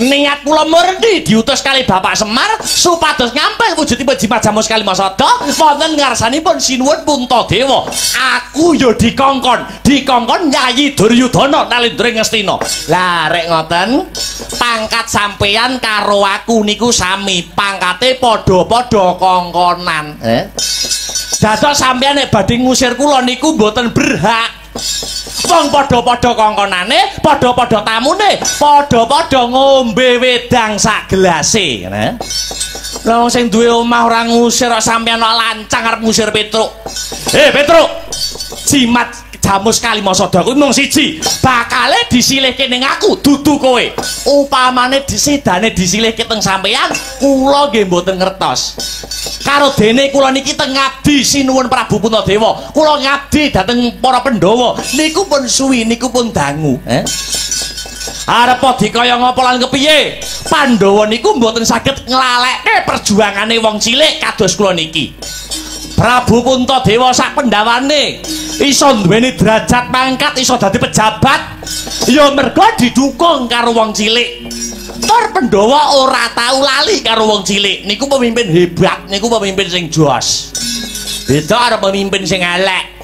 Niat kula murni diutus kali Bapak Semar supados ngampil wujudipun Jimat Jamus Kalimasada wonten ngarsanipun Sinuwun Puntadewa. Aku ya dikongkon, dikongkon Yayi Duryudana Nalendra Ngastina. Lah rek ngoten, pangkat sampeyan karo aku niku sami, pangkate padha-padha kongkonan. Dados sampeyan nek badhe ngusir kula niku mboten berhak. Wong padha-padha kongkonane, padha-padha tamune, padha-padha ngombe wedang sak gelase. Lah wong sing duwe omah ora ngusir kok sampeyan kok lancang arep ngusir Petruk. Petruk, Jimat Jamus Kalimasada kuwi mung siji, bakale disilihke ning aku dudu kowe. Upamane disidane disilihke teng sampeyan, kula nggih mboten ngertos. Karo dene kula niki teng ngabdi Sinuwun Prabu Puntadewa, kula ngabdi dhateng para Pandhawa. Niku pun suwi, niku pun dangu. Arep dikaya ngapa lan kepiye? Pandhawa niku mboten saged nglalekke perjuangane wong cilik kados kula niki. Prabu Puntadewa sak pendawane iso duweni derajat pangkat, iso dadi pejabat, ya mergo didukung karo wong cilik. Tur Pandhawa ora tau lali karo wong cilik. Niku pemimpin hebat, niku pemimpin sing jos. Beda karo pemimpin sing elek.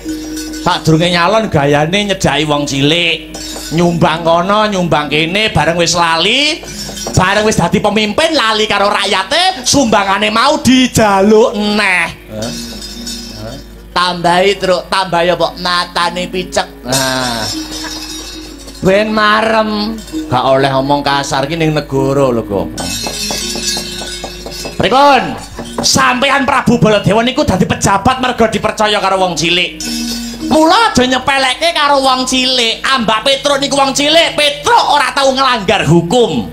Sadurunge nyalon gayane nyedhaki wong cilik, nyumbang kono, nyumbang kene, bareng wis lali, bareng wis dadi pemimpin lali karo rakyate, sumbangane mau dijaluk neh. Tambahi Truk, tambahi apa? Matane picek. Nah. Ben marem, gak oleh omong kasar ki ning negara lho kok. Pripun? Sampeyan Prabu Baladewa niku dadi pejabat mergo dipercaya karo wong cilik. Mula aja nyepelekke karo wong cilik. Ambak Petruk niku wong cilik, Petruk ora tau nglanggar hukum.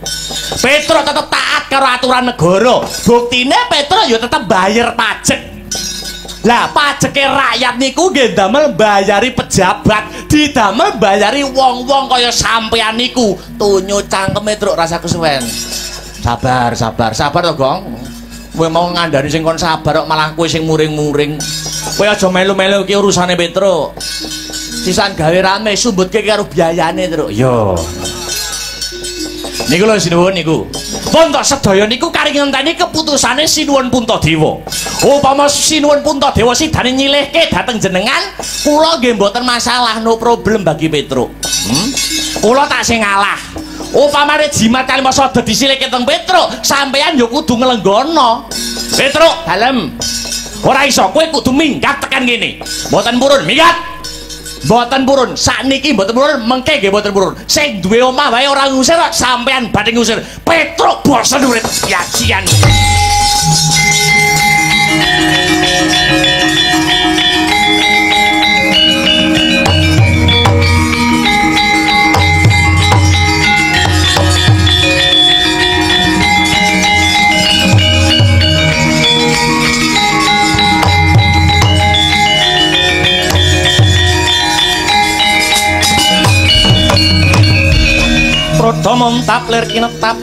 Petruk tetep taat karo aturan negara. Buktine Petruk ya tetep bayar pajak. Lah pajeke rakyat niku nggih ndamel mbayari pejabat, didamel mbayari wong-wong kaya sampeyan niku. Tunyu cangkeme Truk rasa kesuwen. Sabar, sabar, sabar to, Gong. Kowe mau ngandani sing kon sabar kok malah kowe sing muring-muring. Kowe aja melu-melu iki urusane Petruk. Sisan gawe rame sumbutke karo biayane, Truk. Yo. Niku lho sinuwun niku. Pun tok sedaya niku kari ngenteni keputusane Sinuwun Puntadewa. Upama Sinuwun Puntadewa sidane nyilihke dhateng jenengan, kula nggih mboten masalah, no problem bagi Petruk. Kula tak sing ngalah. Upamane Jimat Kalimasada disilihke teng Petruk, sampeyan ya kudu nglenggono. Petruk, dalem. Ora iso, kowe kudu minggat tekan kene. Mboten purun, minggat. Mboten purun, sakniki mboten purun, mengke nggih mboten purun. Sing duwe omah wae ora ngusir kok sampean badhe ngusir. Petruk bosen urip yajian. Lumontap lir kinetap.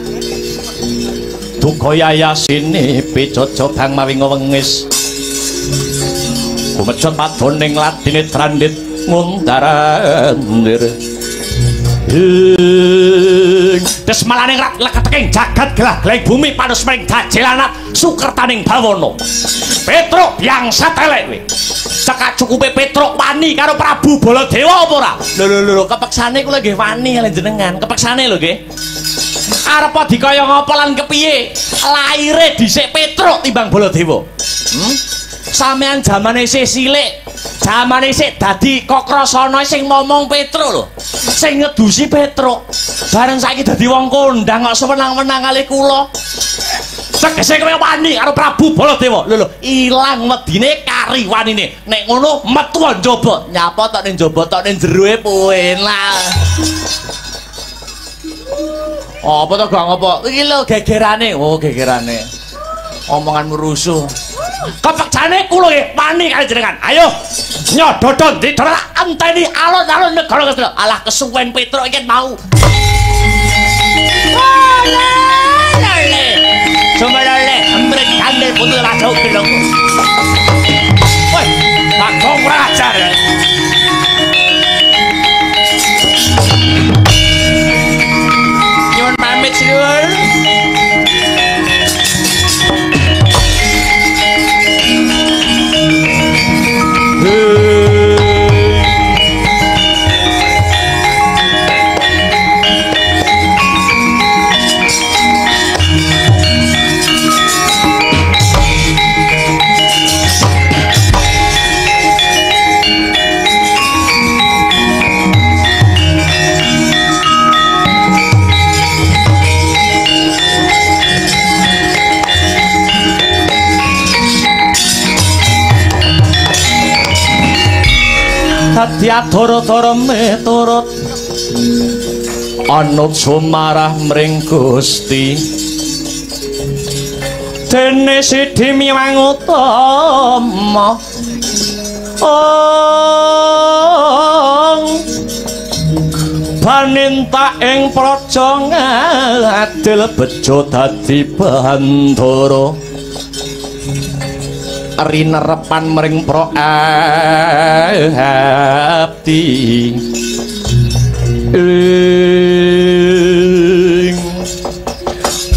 Duka yayasine picaca bang mawi wengis. Kumecot padoning ladine trandit ngundarandir. Ing desmalaning rat leketeking jagat gelah-gelahing bumi panusmring dajelanat sukertaning bawana. Petruk biangsa telek kowe. Cekak cukupe Petruk wani karo Prabu Baladewa apa ora? Lho lho lho, kepeksane kula nggih wani kaliyan jenengan. Kepeksane lho nggih. Arep dikaya ngapa lan kepiye? Laire dhisik Petruk timbang Baladewa. Sampeyan jamane isih cilik, jamane isih dadi Kokrasana sing momong Petruk lho. Sing ngedusi Petruk. Bareng saiki dadi wong kondang kok sewenang-wenang kalih kula. Tegese kowe wani karo Prabu Baladewa. Lho lho, ilang wedine kari wanine. Nek ngono metu njaba. Nyapa tok ning njaba tok ning jeroe penak. Apa to Gong apa? Iki lho gegerane. Oh, gegerane. Omonganmu rusuh. Kepeksane kula nggih wani kali jenengan. Ayo nyododon didora enteni alun-alun negara Ngastina. Alah kesuwen Petruk iki mau. Sumelele embrek kandel putu raja gelong. Woi, Bagong kurang ajar. Nyuwun pamit sedulur. Dadi adara-dara miturut anut sumarah mring Gusti dene sidhi miwang utama ong baninta ing praja ngadil bejo dadi bandara rinerepan mring pra abdi ing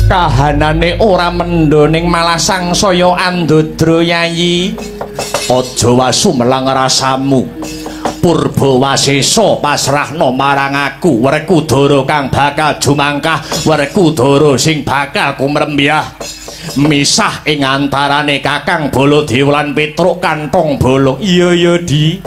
kahanane ora mendho ning malah sangsaya andodra yayi. Aja wasu melang rasamu purba wasesa pasrahna marang aku Werkudara kang bakal jumangkah, Werkudara sing bakal kumrembyah misah ing antarane Kakang Baladewa lan Petruk kantong bolong. Iya ya Di,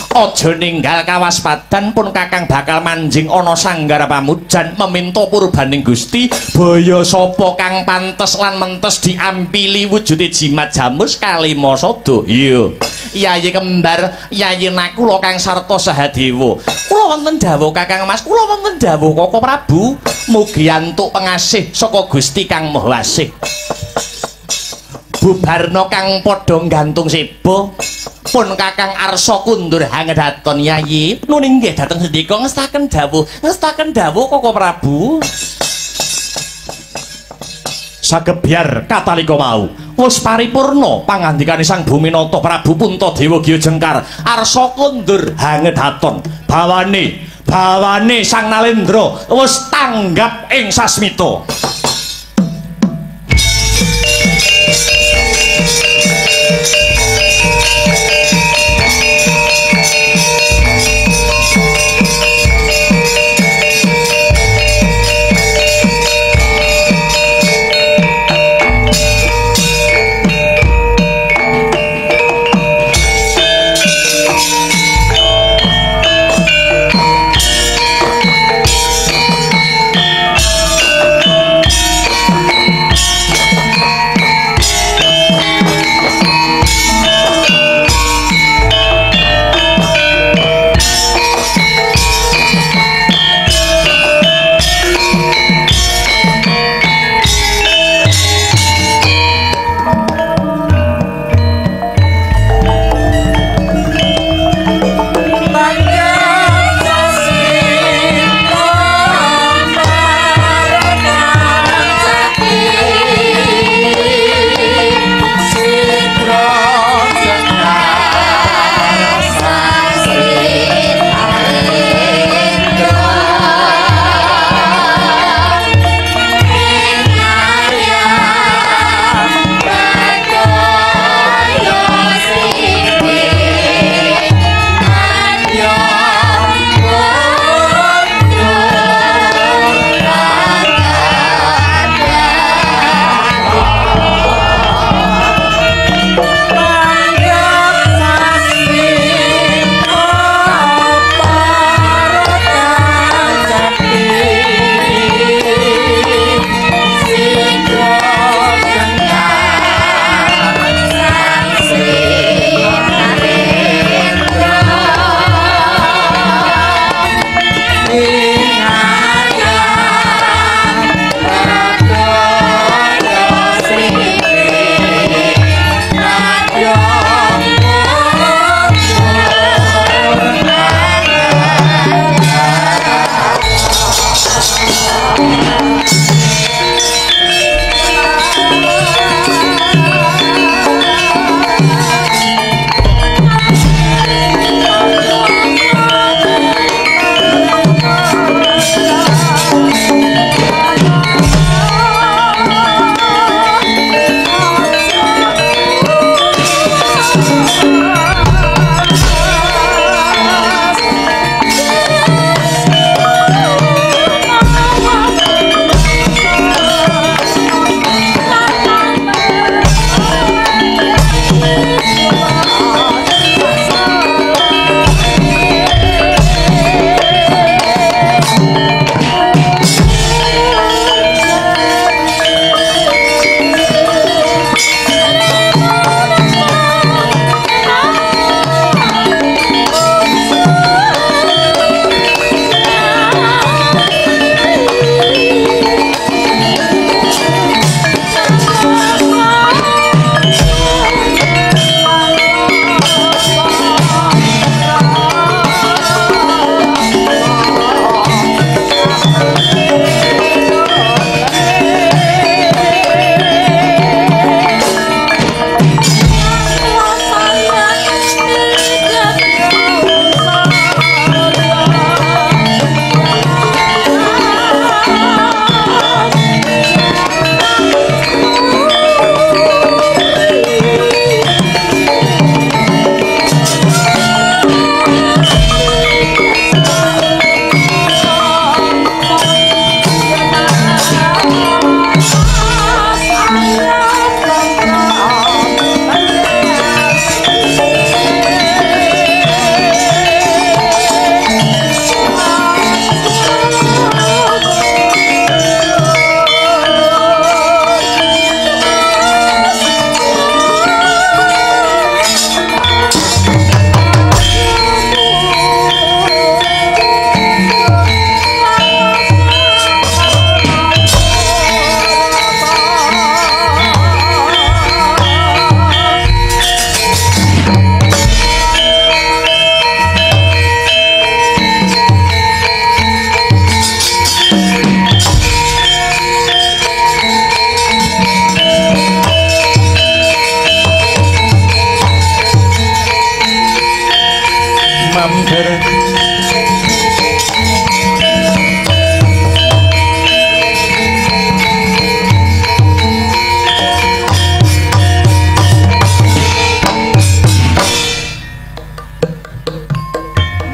aja ninggal kawaspadan pun Kakang bakal manjing ana sanggar pamujan meminta purbaning Gusti baya sapa kang pantes lan mentes diampili wujude jimat jamus kalima sada. Iya Yayi kembar Yayi Nakula kang sarta Sahadewa. Kula wonten dawuh Kakang Mas, kula wonten dawuh Koko Prabu, mugi antuk pengasih saka Gusti Kang Maha Asih. Bubarna kang padha gantung seba pun Kakang arsa kundur hangedaton. Yayi nun inggih dhateng sendika ngestaken dawuh, ngestaken dawuh Koko Prabu. Sagebyar katalika wau wis paripurna pangandikane Sang Buminata Prabu Puntadewa Giya Jengkar arsa kundur hangedaton. Bawane bawane Sang Nalendra wis tanggap ing sasmita.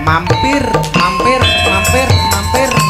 Mampir, mampir, mampir, mampir.